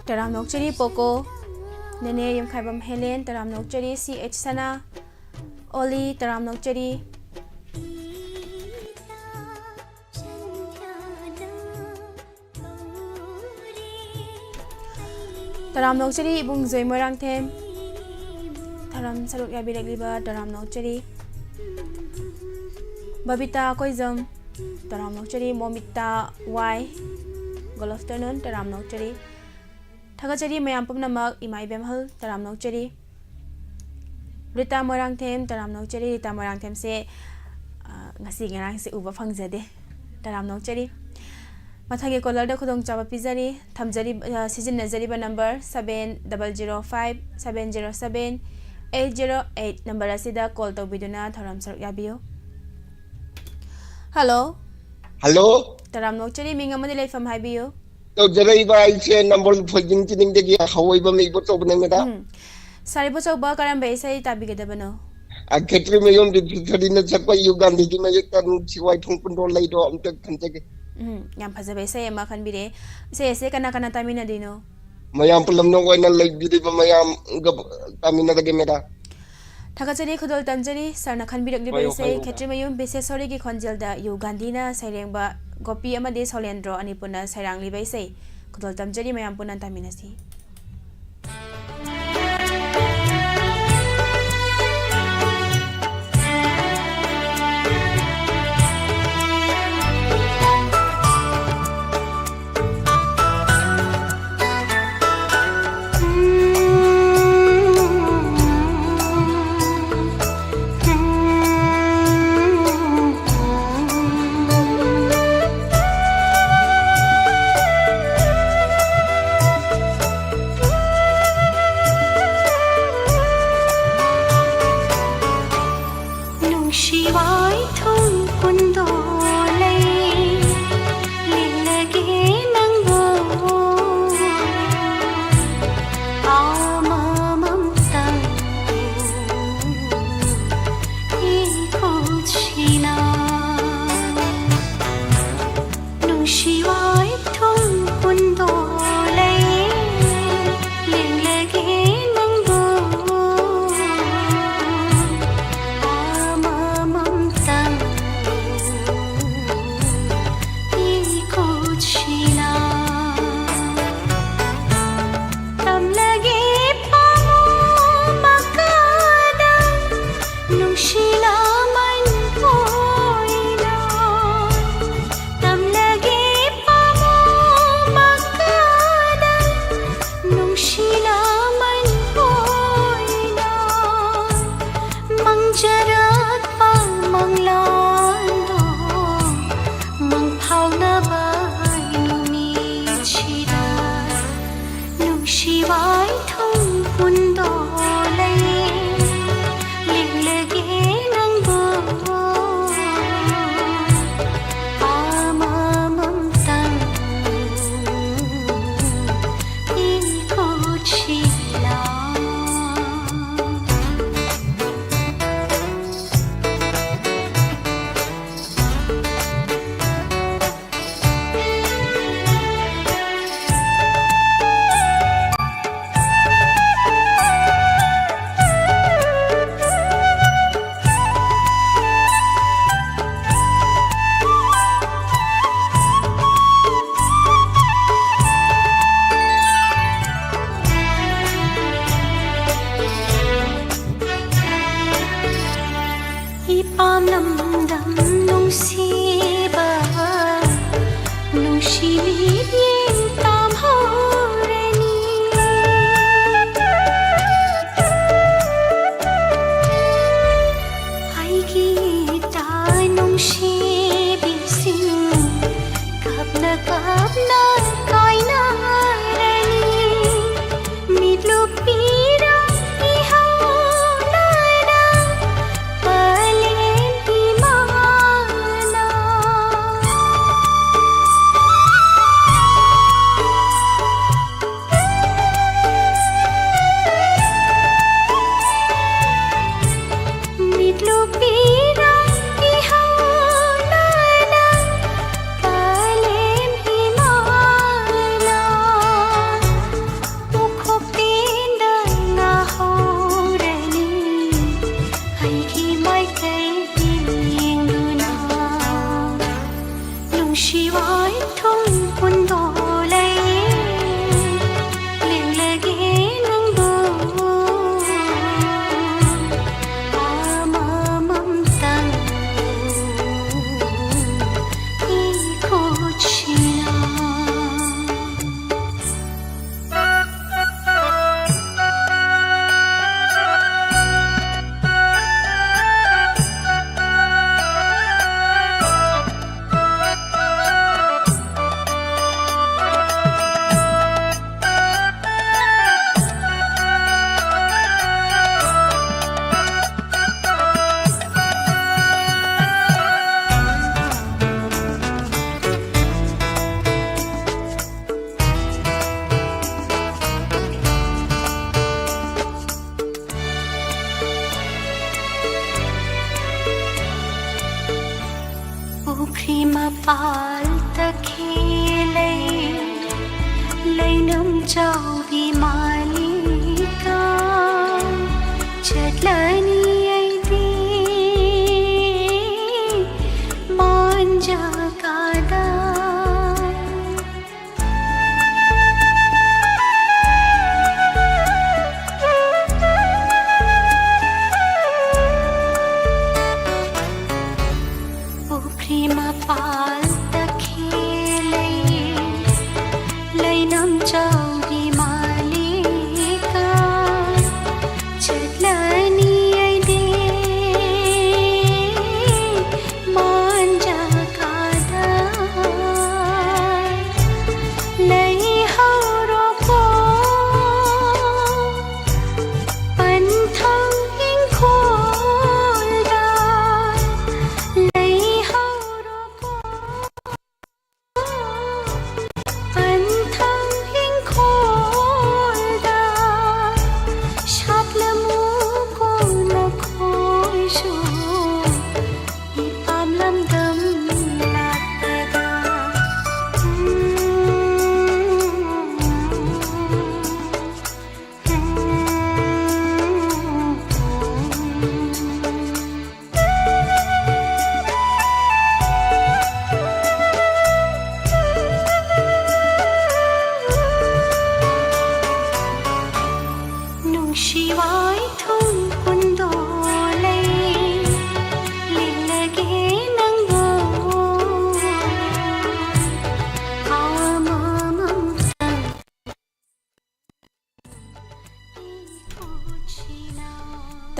ꯇꯔꯥꯝꯅ ꯑꯣꯛꯆꯔꯤ ꯄꯣꯀꯣ꯫ ꯅꯦꯅꯦ ꯌꯨꯝꯈꯥꯏꯕꯝ ꯍꯦꯂꯦꯟ, ꯇꯔꯥꯝꯅ ꯑꯣꯛꯆꯔꯤ꯫ ꯁꯤ ꯑꯩꯆ ꯁꯅꯥ, ꯑꯣꯂꯤ, ꯇꯔꯥꯝꯅ ꯑꯣꯛꯆꯔꯤ꯫ ꯇꯔꯥꯝꯅ ꯑꯣꯛꯆꯔꯤ ꯏꯕꯨꯡ ꯖꯣꯏ ꯃꯣꯏꯔꯥꯡꯊꯦꯝ, ꯊꯧꯔꯝ ꯁꯔꯨꯛ ꯌꯥꯕꯤꯔꯛꯂꯤꯕ ꯇꯔꯥꯝꯅ ꯑꯣꯛꯆꯔꯤ꯫ ꯕꯕꯤꯇꯥ ꯀꯣꯏꯖꯝ, ꯇꯔꯥꯝꯅ ꯑꯣꯛꯆꯔꯤ꯫ ꯃꯣꯃꯤꯇꯥ ꯋꯥꯏ, good afternoon, ꯇꯔꯥꯝꯅ ꯑꯣꯛꯆꯔꯤ꯫ ꯊꯥꯒꯠꯆꯔꯤ ꯃꯌꯥꯝ ꯄꯨꯝꯅꯃꯛ, ꯏꯃꯥ ꯏꯕꯦꯝꯍꯜ, ꯇꯔꯥꯝꯅ ꯑꯣꯛꯆꯔꯤ꯫ ꯔꯤꯇꯥ ꯃꯣꯏꯔꯥꯡꯊꯦꯝ, ꯇꯔꯥꯝꯅ ꯑꯣꯛꯆꯔꯤ꯫ ꯔꯤꯇꯥ ꯃꯣꯏꯔꯥꯡꯊꯦꯝꯁꯦ, ꯑ, ꯉꯁꯤ ꯉꯔꯥꯡꯁꯦ ꯎꯕ ꯐꯪꯖꯗꯦ, ꯇꯔꯥꯝꯅ ꯑꯣꯛꯆꯔꯤ꯫ ꯃꯊꯪꯒꯤ ꯀꯣꯂꯔꯗ ꯈꯨꯗꯣꯡꯆꯥꯕ ꯄꯤꯖꯔꯤ꯫ ꯊꯝꯖꯔꯤ-, ꯑ, ꯁꯤꯖꯤꯟꯅꯖꯔꯤꯕ number seven double zero five seven zero seven eight zero eight number ꯑꯁꯤꯗ ꯀꯣꯜ ꯇꯧꯕꯤꯗꯨꯅ ꯊꯧꯔꯝ ꯁꯔꯨꯛ ꯌꯥꯕꯤꯌꯨ꯫ ꯍꯜꯂꯣ꯫ ꯍꯜꯂꯣ꯫ ꯇꯔꯥꯝꯅ ꯑꯣꯛꯆꯔꯤ, ꯃꯤꯡ ꯑꯃꯗꯤ ꯂꯩꯐꯝ ꯍꯥꯏꯕꯤꯌꯨ꯫ ꯇꯧꯖꯔꯛꯏꯕ ꯑꯩꯁꯦ ꯅꯝꯕꯣꯜ ꯐꯣꯏꯖꯤꯡ ꯆꯤꯅꯤꯡꯗꯒꯤ ꯍꯧꯑꯣꯏꯕ ꯃꯩꯕꯣ ꯆꯧꯕꯅꯦ, ꯃꯦꯗꯥꯝ꯫ ꯎꯝ꯫ ꯁꯥꯔ ꯏꯕꯣꯆꯧꯕ ꯀꯔꯝꯕ ꯏꯁꯩ ꯇꯥꯕꯤꯒꯗꯕꯅꯣ? ꯑ, ꯈꯦꯇ꯭ꯔꯤꯃꯌꯨꯝ ꯕꯤꯗ꯭ꯌꯥꯙꯔꯤꯅ ꯁꯛꯄ ꯌꯨ ꯒꯥꯟꯙꯤꯒꯤ ꯃꯌꯦꯛꯇ ꯅꯨꯡꯁꯤ ꯋꯥꯏꯊꯣꯡ ꯄꯨꯟꯗꯣꯜ ꯂꯩꯗꯣ ꯑꯝꯇ ꯈꯟꯖꯒꯦ꯫ ꯎꯝ, ꯌꯥꯝ ꯐꯖꯕ ꯏꯁꯩ ꯑꯃ ꯈꯟꯕꯤꯔꯦ꯫ ꯏꯁꯩ ꯑꯁꯦ ꯀꯅꯥ ꯀꯅꯥ ꯇꯥꯃꯤꯟꯅꯗꯣꯏꯅꯣ? ꯃꯌꯥꯝ ꯄꯨꯂꯞꯅ ꯑꯣꯏꯅ ꯂꯩꯕꯤꯔꯤꯕ ꯃꯌꯥꯝꯒ ꯇꯥꯃꯤꯟꯅꯔꯒꯦ, ꯃꯦꯗꯥꯝ꯫ ꯊꯥꯒꯠꯆꯔꯤ, ꯈꯨꯗꯣꯜ ꯇꯝꯖꯔꯤ꯫ ꯁꯥꯔꯅ ꯈꯟꯕꯤꯔꯛꯂꯤꯕ ꯍꯣꯏ, ꯏꯁꯩ ꯍꯣꯏ, ꯃꯦꯗꯥꯝ꯫ ꯈꯦꯇ꯭ꯔꯤꯃꯌꯨꯝ ꯕꯤꯁꯦꯁꯣꯔꯤꯒꯤ ꯈꯣꯟꯖꯦꯜꯗ ꯌꯨ ꯒꯥꯟꯙꯤꯅ ꯁꯩꯔꯦꯡꯕ ꯒꯣꯄꯤ ꯑꯃꯗꯤ ꯁꯣꯂꯦꯟꯗ꯭ꯔꯣ ꯑꯅꯤꯄꯨꯔꯅ ꯁꯩꯔꯥꯡꯂꯤꯕ ꯏꯁꯩ ꯈꯨꯗꯣꯜ ꯇꯝꯖꯔꯤ, ꯃꯌꯥꯝ ꯄꯨꯟꯅ ꯇꯥꯃꯤꯟꯅꯁꯤ꯫ ꯃꯤꯠꯌꯦꯡ ꯇꯝꯍꯧꯔꯅꯤ꯫ ꯑꯩꯒꯤ ꯏꯇꯥ ꯅꯨꯡꯁꯤꯕꯤꯁꯤꯡ, ꯀꯞꯅ ꯀꯞꯅ ꯀꯥꯏꯅꯔꯅꯤ꯫ ꯃꯤꯠꯂꯨꯄꯤꯔꯥ ꯏꯍꯧꯅꯅ ꯄꯂꯦꯝ ꯏꯃꯥꯅ꯫ ꯃꯤꯠꯂꯨꯄꯤꯔꯥ ꯏꯍꯧꯅꯅ ꯄꯂꯦꯝ ꯏꯃꯥ꯫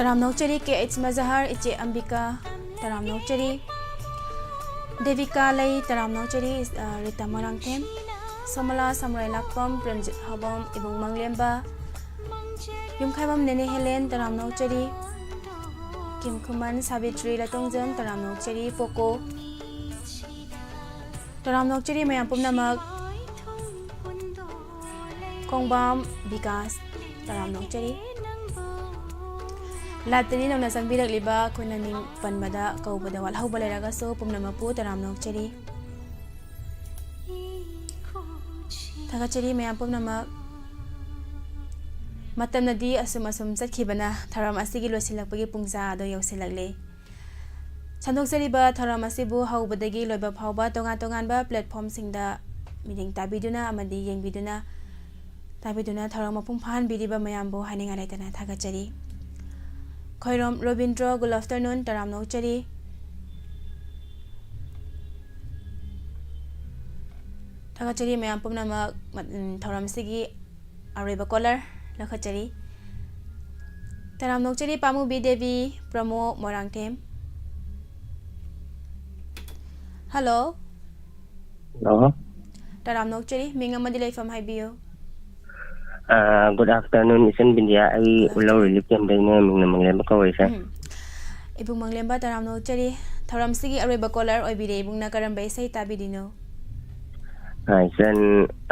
ꯇꯔꯥꯝꯅ ꯑꯣꯛꯆꯔꯤ ꯀꯦ ꯑꯩꯆ ꯃꯖꯍꯔ, ꯏꯆꯦ ꯑꯝꯕꯤꯀꯥ, ꯇꯔꯥꯝꯅ ꯑꯣꯛꯆꯔꯤ꯫ ꯗꯦꯕꯤꯀꯥ ꯂꯩ, ꯇꯔꯥꯝꯅ ꯑꯣꯛꯆꯔꯤ, ꯑ, ꯔꯤꯇꯥ ꯃꯣꯏꯔꯥꯡꯊꯦꯝ꯫ ꯁꯣꯃꯂꯥ ꯁꯝꯔꯥꯏꯂꯥꯛꯄꯝ, ꯄ꯭ꯔꯦꯝꯖꯤꯠ ꯍꯥꯎꯕꯝ, ꯏꯕꯨꯡ ꯃꯪꯂꯦꯝꯕ, ꯌꯨꯝꯈꯥꯏꯕꯝ ꯅꯦꯅꯦ ꯍꯦꯂꯦꯟ, ꯇꯔꯥꯝꯅ ꯑꯣꯛꯆꯔꯤ꯫ ꯀꯤꯝꯈꯨꯃꯟ ꯁꯥꯕꯤꯇ꯭ꯔꯤ ꯂꯇꯣꯡꯖꯝ, ꯇꯔꯥꯝꯅ ꯑꯣꯛꯆꯔꯤ꯫ ꯄꯣꯀꯣ, ꯇꯔꯥꯝꯅ ꯑꯣꯛꯆꯔꯤ ꯃꯌꯥꯝ ꯄꯨꯝꯅꯃꯛ꯫ ꯈꯣꯡꯕꯥꯝ ꯕꯤꯀꯥꯁ, ꯇꯔꯥꯝꯅ ꯑꯣꯛꯆꯔꯤ꯫ ꯂꯥꯏꯞꯇꯗꯤ ꯅꯧꯅ ꯆꯪꯕꯤꯔꯛꯂꯤꯕ ꯑꯩꯈꯣꯏꯅ ꯃꯤꯡ ꯄꯟꯕꯗ, ꯀꯧꯕꯗ ꯋꯥꯠꯍꯧꯕ ꯂꯩꯔꯒꯁꯨ ꯄꯨꯝꯅꯃꯛꯄꯨ ꯇꯔꯥꯝꯅ ꯑꯣꯛꯆꯔꯤ꯫ ꯊꯥꯒꯠꯆꯔꯤ ꯃꯌꯥꯝ ꯄꯨꯝꯅꯃꯛ꯫ ꯃꯇꯝꯅꯗꯤ ꯑꯁꯨꯝ ꯑꯁꯨꯝ ꯆꯠꯈꯤꯕꯅ ꯊꯧꯔꯝ ꯑꯁꯤꯒꯤ ꯂꯣꯏꯁꯤꯜꯂꯛꯄꯒꯤ ꯄꯨꯡꯖꯥ ꯑꯗꯨ ꯌꯧꯁꯤꯜꯂꯛꯂꯦ꯫ ꯁꯟꯗꯣꯛꯆꯔꯤꯕ ꯊꯧꯔꯝ ꯑꯁꯤꯕꯨ ꯍꯧꯕꯗꯒꯤ ꯂꯣꯏꯕ ꯐꯥꯎꯕ ꯇꯣꯉꯥꯟ ꯇꯣꯉꯥꯟꯕ platformꯁꯤꯡꯗ ꯃꯤꯠꯌꯦꯡ ꯇꯥꯕꯤꯗꯨꯅ ꯑꯃꯗꯤ ꯌꯦꯡꯕꯤꯗꯨꯅ, ꯇꯥꯕꯤꯗꯨꯅ ꯊꯧꯔꯝ ꯃꯄꯨꯡ ꯐꯥꯍꯟꯕꯤꯔꯤꯕ ꯃꯌꯥꯝꯕꯨ ꯍꯥꯏꯅꯤꯡꯉꯥꯏ ꯂꯩꯇꯅ ꯊꯥꯒꯠꯆꯔꯤ꯫ ꯈꯣꯏꯔꯣꯝ ꯔꯣꯕꯤꯟꯗ꯭ꯔꯣ, good afternoon, ꯇꯔꯥꯝꯅ ꯑꯣꯛꯆꯔꯤ꯫ ꯊꯥꯒꯠꯆꯔꯤ ꯃꯌꯥꯝ ꯄꯨꯝꯅꯃꯛ꯫ ꯃ-, ꯎꯝ, ꯊꯧꯔꯝꯁꯤꯒꯤ ꯑꯔꯣꯏꯕ caller ꯂꯧꯈꯠꯆꯔꯤ꯫ ꯇꯔꯥꯝꯅ ꯑꯣꯛꯆꯔꯤ ꯄꯥꯃꯨꯕꯤ ꯗꯦꯕꯤ, ꯄ꯭ꯔꯃꯣ ꯃꯣꯏꯔꯥꯡꯊꯦꯝ꯫ Hello꯫ Hello꯫ ꯇꯔꯥꯝꯅ ꯑꯣꯛꯆꯔꯤ, ꯃꯤꯡ ꯑꯃꯗꯤ ꯂꯩꯐꯝ ꯍꯥꯏꯕꯤꯌꯨ꯫ ꯑꯥ, good afternoon, ꯏꯆꯟ ꯕꯤꯟꯗꯤꯌꯥ꯫ ꯑꯩ Good ꯎꯂꯧ afternoon꯫ Relief campꯗꯩꯅꯦ, ꯃꯤꯡꯅ ꯃꯪꯂꯦꯝꯕ ꯀꯧꯋꯦ, ꯏꯆꯟ꯫ ꯎꯝ꯫ ꯏꯕꯨꯡ ꯃꯪꯂꯦꯝꯕ, ꯇꯔꯥꯝꯅ ꯑꯣꯛꯆꯔꯤ꯫ ꯊꯧꯔꯝꯁꯤꯒꯤ ꯑꯔꯣꯏꯕ caller ꯑꯣꯏꯕꯤꯔꯦ꯫ ꯏꯕꯨꯡꯅ ꯀꯔꯝꯕ ꯏꯁꯩ ꯇꯥꯕꯤꯗꯣꯏꯅꯣ? ꯑꯥ, ꯏꯆꯟ,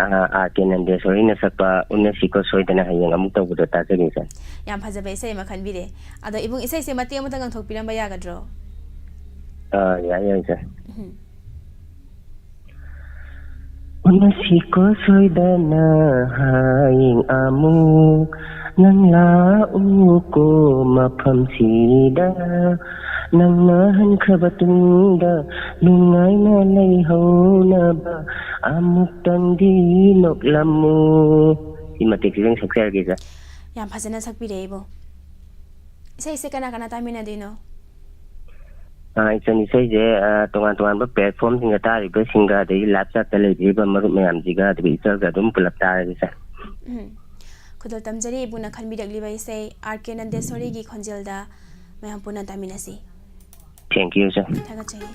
ꯑꯥ, ꯑꯥꯔ ꯀꯦ ꯅꯟꯗꯦꯁꯣꯔꯤꯅ ꯁꯛꯄ ꯎꯅꯁꯤꯀꯣ ꯁꯣꯏꯗꯅ ꯍꯌꯦꯡ ꯑꯃꯨꯛ ꯇꯧꯕꯗꯣ ꯇꯥꯖꯒꯦ, ꯏꯆꯟ꯫ ꯌꯥꯝ ꯐꯖꯕ ꯏꯁꯩ ꯑꯃ ꯈꯟꯕꯤꯔꯦ꯫ ꯑꯗꯣ ꯏꯕꯨꯡ, ꯏꯁꯩꯁꯦ ꯃꯇꯦꯛ ꯑꯃꯇ ꯉꯪꯊꯣꯛꯄꯤꯔꯝꯕ ꯌꯥꯒꯗ꯭ꯔꯣ? ꯑꯥ, ꯌꯥꯏ, ꯌꯥꯏ, ꯏꯆꯟ꯫ ꯎꯝ꯫ ꯎꯅꯁꯤꯀꯣ ꯁꯣꯏꯗꯅ ꯍꯌꯦꯡ ꯑꯃꯨꯛ, ꯅꯪ ꯂꯥꯛꯎꯀꯣ ꯃꯐꯝꯁꯤꯗ, ꯅꯪꯅ ꯍꯟꯈ꯭ꯔꯕ ꯇꯨꯡꯗ ꯅꯨꯡꯉꯥꯏꯅ ꯂꯩꯍꯧꯅꯕ ꯑꯃꯨꯛꯇꯪꯗꯤ ꯅꯣꯛꯂꯝꯃꯨ꯫ ꯁꯤ ꯃꯇꯦꯛꯁꯤꯗꯪ ꯁꯛꯆꯔꯒꯦ, ꯏꯆꯟ꯫ ꯌꯥꯝ ꯐꯖꯅ ꯁꯛꯄꯤꯔꯦ ꯏꯕꯨꯡ꯫ ꯏꯁꯩꯁꯦ ꯀꯅꯥ ꯀꯅꯥ ꯇꯥꯃꯤꯟꯅꯗꯣꯏꯅꯣ? ꯑꯥ, ꯏꯆꯟ, ꯏꯁꯩꯁꯦ, ꯑꯥ, ꯇꯣꯉꯥꯟ ꯇꯣꯉꯥꯟꯕ platformꯁꯤꯡꯗ ꯇꯥꯔꯤꯕꯁꯤꯡꯒ, ꯑꯗꯒꯤ live chatꯇ ꯂꯩꯕꯤꯔꯤꯕ ꯃꯔꯨꯞ ꯃꯌꯥꯝꯁꯤꯒ, ꯑꯗꯒꯤ ꯏꯆꯜꯒ ꯑꯗꯨꯝ ꯄꯨꯂꯞ ꯇꯥꯔꯒꯦ, ꯏꯆꯟ꯫ ꯎꯝ꯫ ꯈꯨꯗꯣꯜ ꯇꯝꯖꯔꯤ ꯏꯕꯨꯡꯅ ꯈꯟꯕꯤꯔꯛꯂꯤꯕ ꯏꯁꯩ ꯑꯥꯔ ꯀꯦ ꯅꯟꯗꯦꯁꯣꯔꯤꯒꯤ ꯈꯣꯟꯖꯦꯜꯗ ꯃꯌꯥꯝ ꯄꯨꯟꯅ ꯇꯥꯃꯤꯟꯅꯁꯤ꯫ Thank you, sir. ꯊꯥꯒꯠꯆꯔꯤ꯫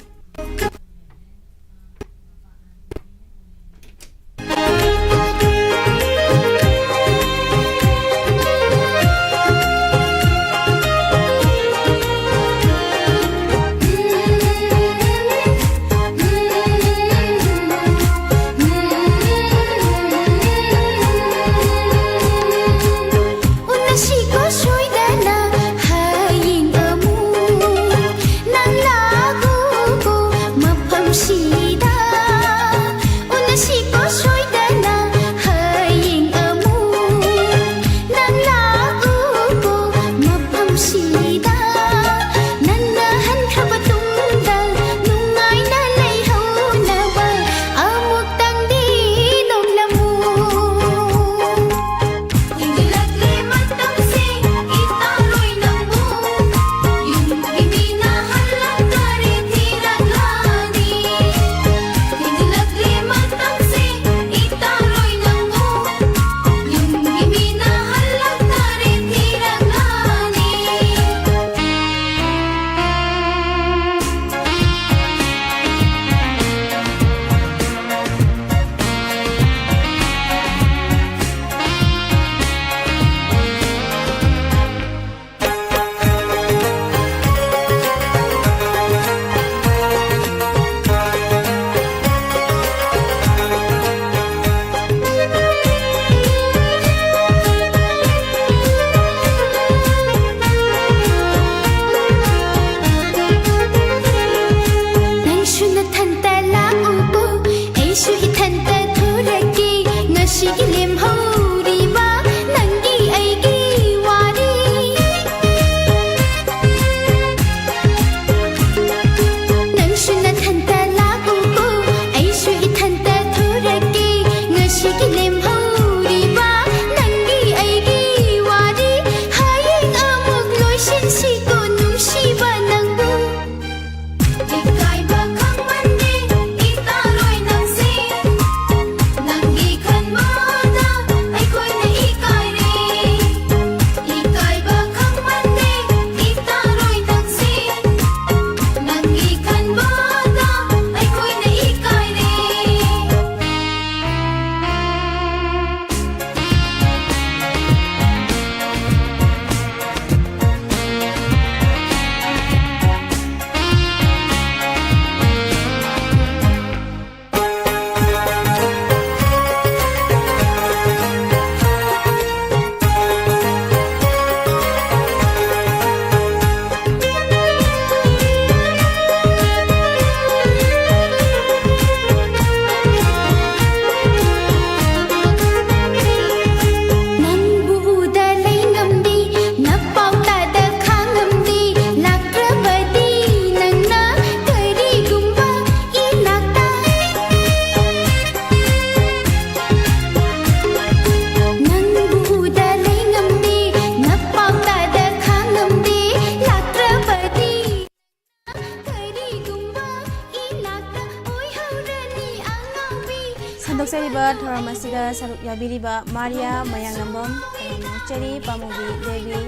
ꯊꯧꯔꯝ ꯑꯁꯤꯗ ꯁꯔꯨꯛ ꯌꯥꯕꯤꯔꯤꯕ ꯃꯥꯔꯤꯌꯥ ꯃꯌꯥꯡꯂꯝꯕꯝ, ꯊꯧꯔꯝ ꯅꯣꯛꯆꯔꯤ, ꯄꯥꯃꯨꯕꯤ ꯗꯦꯕꯤ,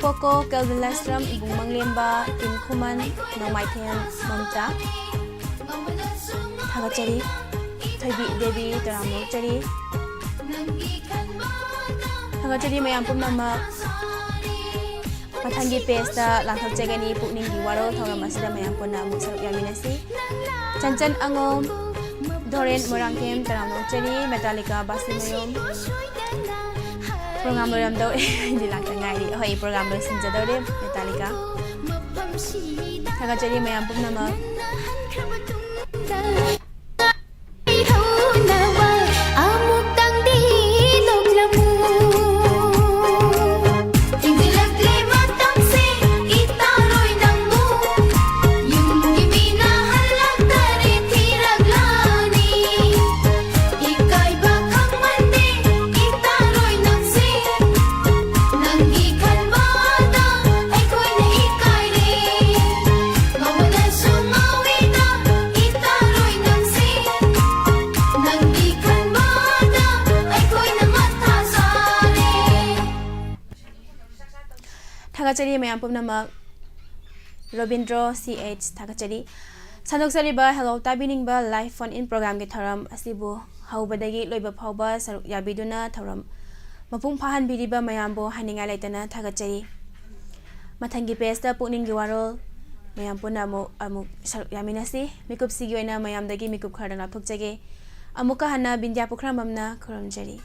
ꯄꯣꯀꯣ, ꯀꯦꯜꯚꯤꯟ ꯂꯥꯏꯁ꯭ꯔꯝ, ꯏꯕꯨꯡ ꯃꯪꯂꯦꯝꯕ, ꯇꯤꯝ ꯈꯨꯃꯟ, ꯅꯣꯡꯃꯥꯏꯊꯦꯝ ꯃꯝꯇꯥ꯫ ꯊꯥꯒꯠꯆꯔꯤ꯫ ꯊꯣꯏꯕꯤ ꯗꯦꯕꯤ, ꯇꯔꯥꯝꯅ ꯑꯣꯛꯆꯔꯤ꯫ ꯊꯥꯒꯠꯆꯔꯤ ꯃꯌꯥꯝ ꯄꯨꯝꯅꯃꯛ꯫ ꯃꯊꯪꯒꯤ ꯄꯦꯖꯇ ꯂꯥꯟꯊꯣꯛꯆꯒꯅꯤ꯫ ꯄꯨꯛꯅꯤꯡꯒꯤ ꯋꯥꯔꯣꯜ ꯊꯧꯔꯝ ꯑꯁꯤꯗ ꯃꯌꯥꯝ ꯄꯨꯟꯅ ꯑꯃꯨꯛ ꯁꯔꯨꯛ ꯌꯥꯃꯤꯟꯅꯁꯤ꯫ ꯆꯟꯆꯟ ꯑꯉꯣꯝ, ꯗꯣꯔꯦꯟ ꯃꯣꯏꯔꯥꯡꯊꯦꯝ, ꯇꯔꯥꯝꯅ ꯑꯣꯛꯆꯔꯤ꯫ ꯃꯦꯇꯥꯂꯤꯀꯥ, ꯕꯥꯁꯤꯃꯌꯨꯝ꯫ ꯄ꯭ꯔꯣꯒ꯭ꯔꯥꯝ ꯂꯣꯏꯔꯝꯗꯧꯔꯦ꯫ ꯑꯩꯗꯤ ꯂꯥꯛꯇ ꯉꯥꯏꯔꯤ꯫ ꯑꯍꯣꯏ, ꯄ꯭ꯔꯣꯒ꯭ꯔꯥꯝ ꯂꯣꯏꯁꯤꯟꯖꯗꯧꯔꯦ, ꯃꯦꯇꯥꯂꯤꯀꯥ꯫ ꯊꯥꯒꯠꯆꯔꯤ ꯃꯌꯥꯝ ꯄꯨꯝꯅꯃꯛ꯫ ꯑꯃꯨꯛꯇꯪꯗꯤ ꯅꯣꯛꯂꯝꯃꯨ꯫ ꯊꯤꯡꯖꯤꯜꯂꯛꯂꯦ ꯃꯇꯝꯁꯦ, ꯏꯇꯥꯔꯣꯏ ꯅꯪꯕꯨ꯫ ꯌꯨꯝꯒꯤ ꯃꯤꯅ ꯍꯜꯂꯛꯇꯔꯦ ꯊꯤꯔꯛꯂꯅꯤ꯫ ꯏꯀꯥꯏꯕ ꯈꯪꯃꯟꯗꯦ, ꯏꯇꯥꯔꯣꯏ ꯅꯪꯁꯦ꯫ ꯅꯪꯒꯤ ꯈꯟꯕꯗ ꯑꯩꯈꯣꯏꯅ ꯏꯀꯥꯏꯔꯦ꯫ ꯉꯧꯕꯗꯁꯨ ꯉꯥꯎꯏꯗ ꯏꯇꯥꯔꯣꯏ ꯅꯪꯁꯦ꯫ ꯅꯪꯒꯤ ꯈꯟꯕꯗ ꯑꯩꯈꯣꯏꯅ ꯃꯊꯥ ꯁꯥꯔꯦ꯫ ꯊꯥꯒꯠꯆꯔꯤ ꯃꯌꯥꯝ ꯄꯨꯝꯅꯃꯛ꯫ ꯔꯣꯕꯤꯟꯗ꯭ꯔꯣ ꯁꯤ ꯑꯩꯆ ꯊꯥꯒꯠꯆꯔꯤ꯫ ꯁꯟꯗꯣꯛꯆꯔꯤꯕ ꯍꯦꯜꯂꯣ ꯇꯥꯕꯤꯅꯤꯡꯕ ꯂꯥꯏꯚ ꯐꯣꯟ ꯏꯟ ꯄ꯭ꯔꯣꯒ꯭ꯔꯥꯝꯒꯤ ꯊꯧꯔꯝ ꯑꯁꯤꯕꯨ ꯍꯧꯕꯗꯒꯤ ꯂꯣꯏꯕ ꯐꯥꯎꯕ ꯁꯔꯨꯛ ꯌꯥꯕꯤꯗꯨꯅ ꯊꯧꯔꯝ ꯃꯄꯨꯡ ꯐꯥꯍꯟꯕꯤꯔꯤꯕ ꯃꯌꯥꯝꯕꯨ ꯍꯥꯏꯅꯤꯡꯉꯥꯏ ꯂꯩꯇꯅ ꯊꯥꯒꯠꯆꯔꯤ꯫ ꯃꯊꯪꯒꯤ ꯄꯦꯖꯇ ꯄꯨꯛꯅꯤꯡꯒꯤ ꯋꯥꯔꯣꯜ ꯃꯌꯥꯝ ꯄꯨꯟꯅ ꯑꯃꯨꯛ, ꯑꯃꯨꯛ ꯁꯔꯨꯛ ꯌꯥꯃꯤꯟꯅꯁꯤ꯫ ꯃꯤꯀꯨꯞꯁꯤꯒꯤ ꯑꯣꯏꯅ ꯃꯌꯥꯝꯗꯒꯤ ꯃꯤꯀꯨꯞ ꯈꯔꯗꯪ ꯂꯥꯞꯊꯣꯛꯆꯒꯦ꯫ ꯑꯃꯨꯛꯀ ꯍꯟꯅ ꯕꯤꯟꯗ꯭ꯌꯥ ꯄꯨꯈ꯭ꯔꯝꯕꯝꯅ ꯈꯨꯔꯨꯝꯖꯔꯤ꯫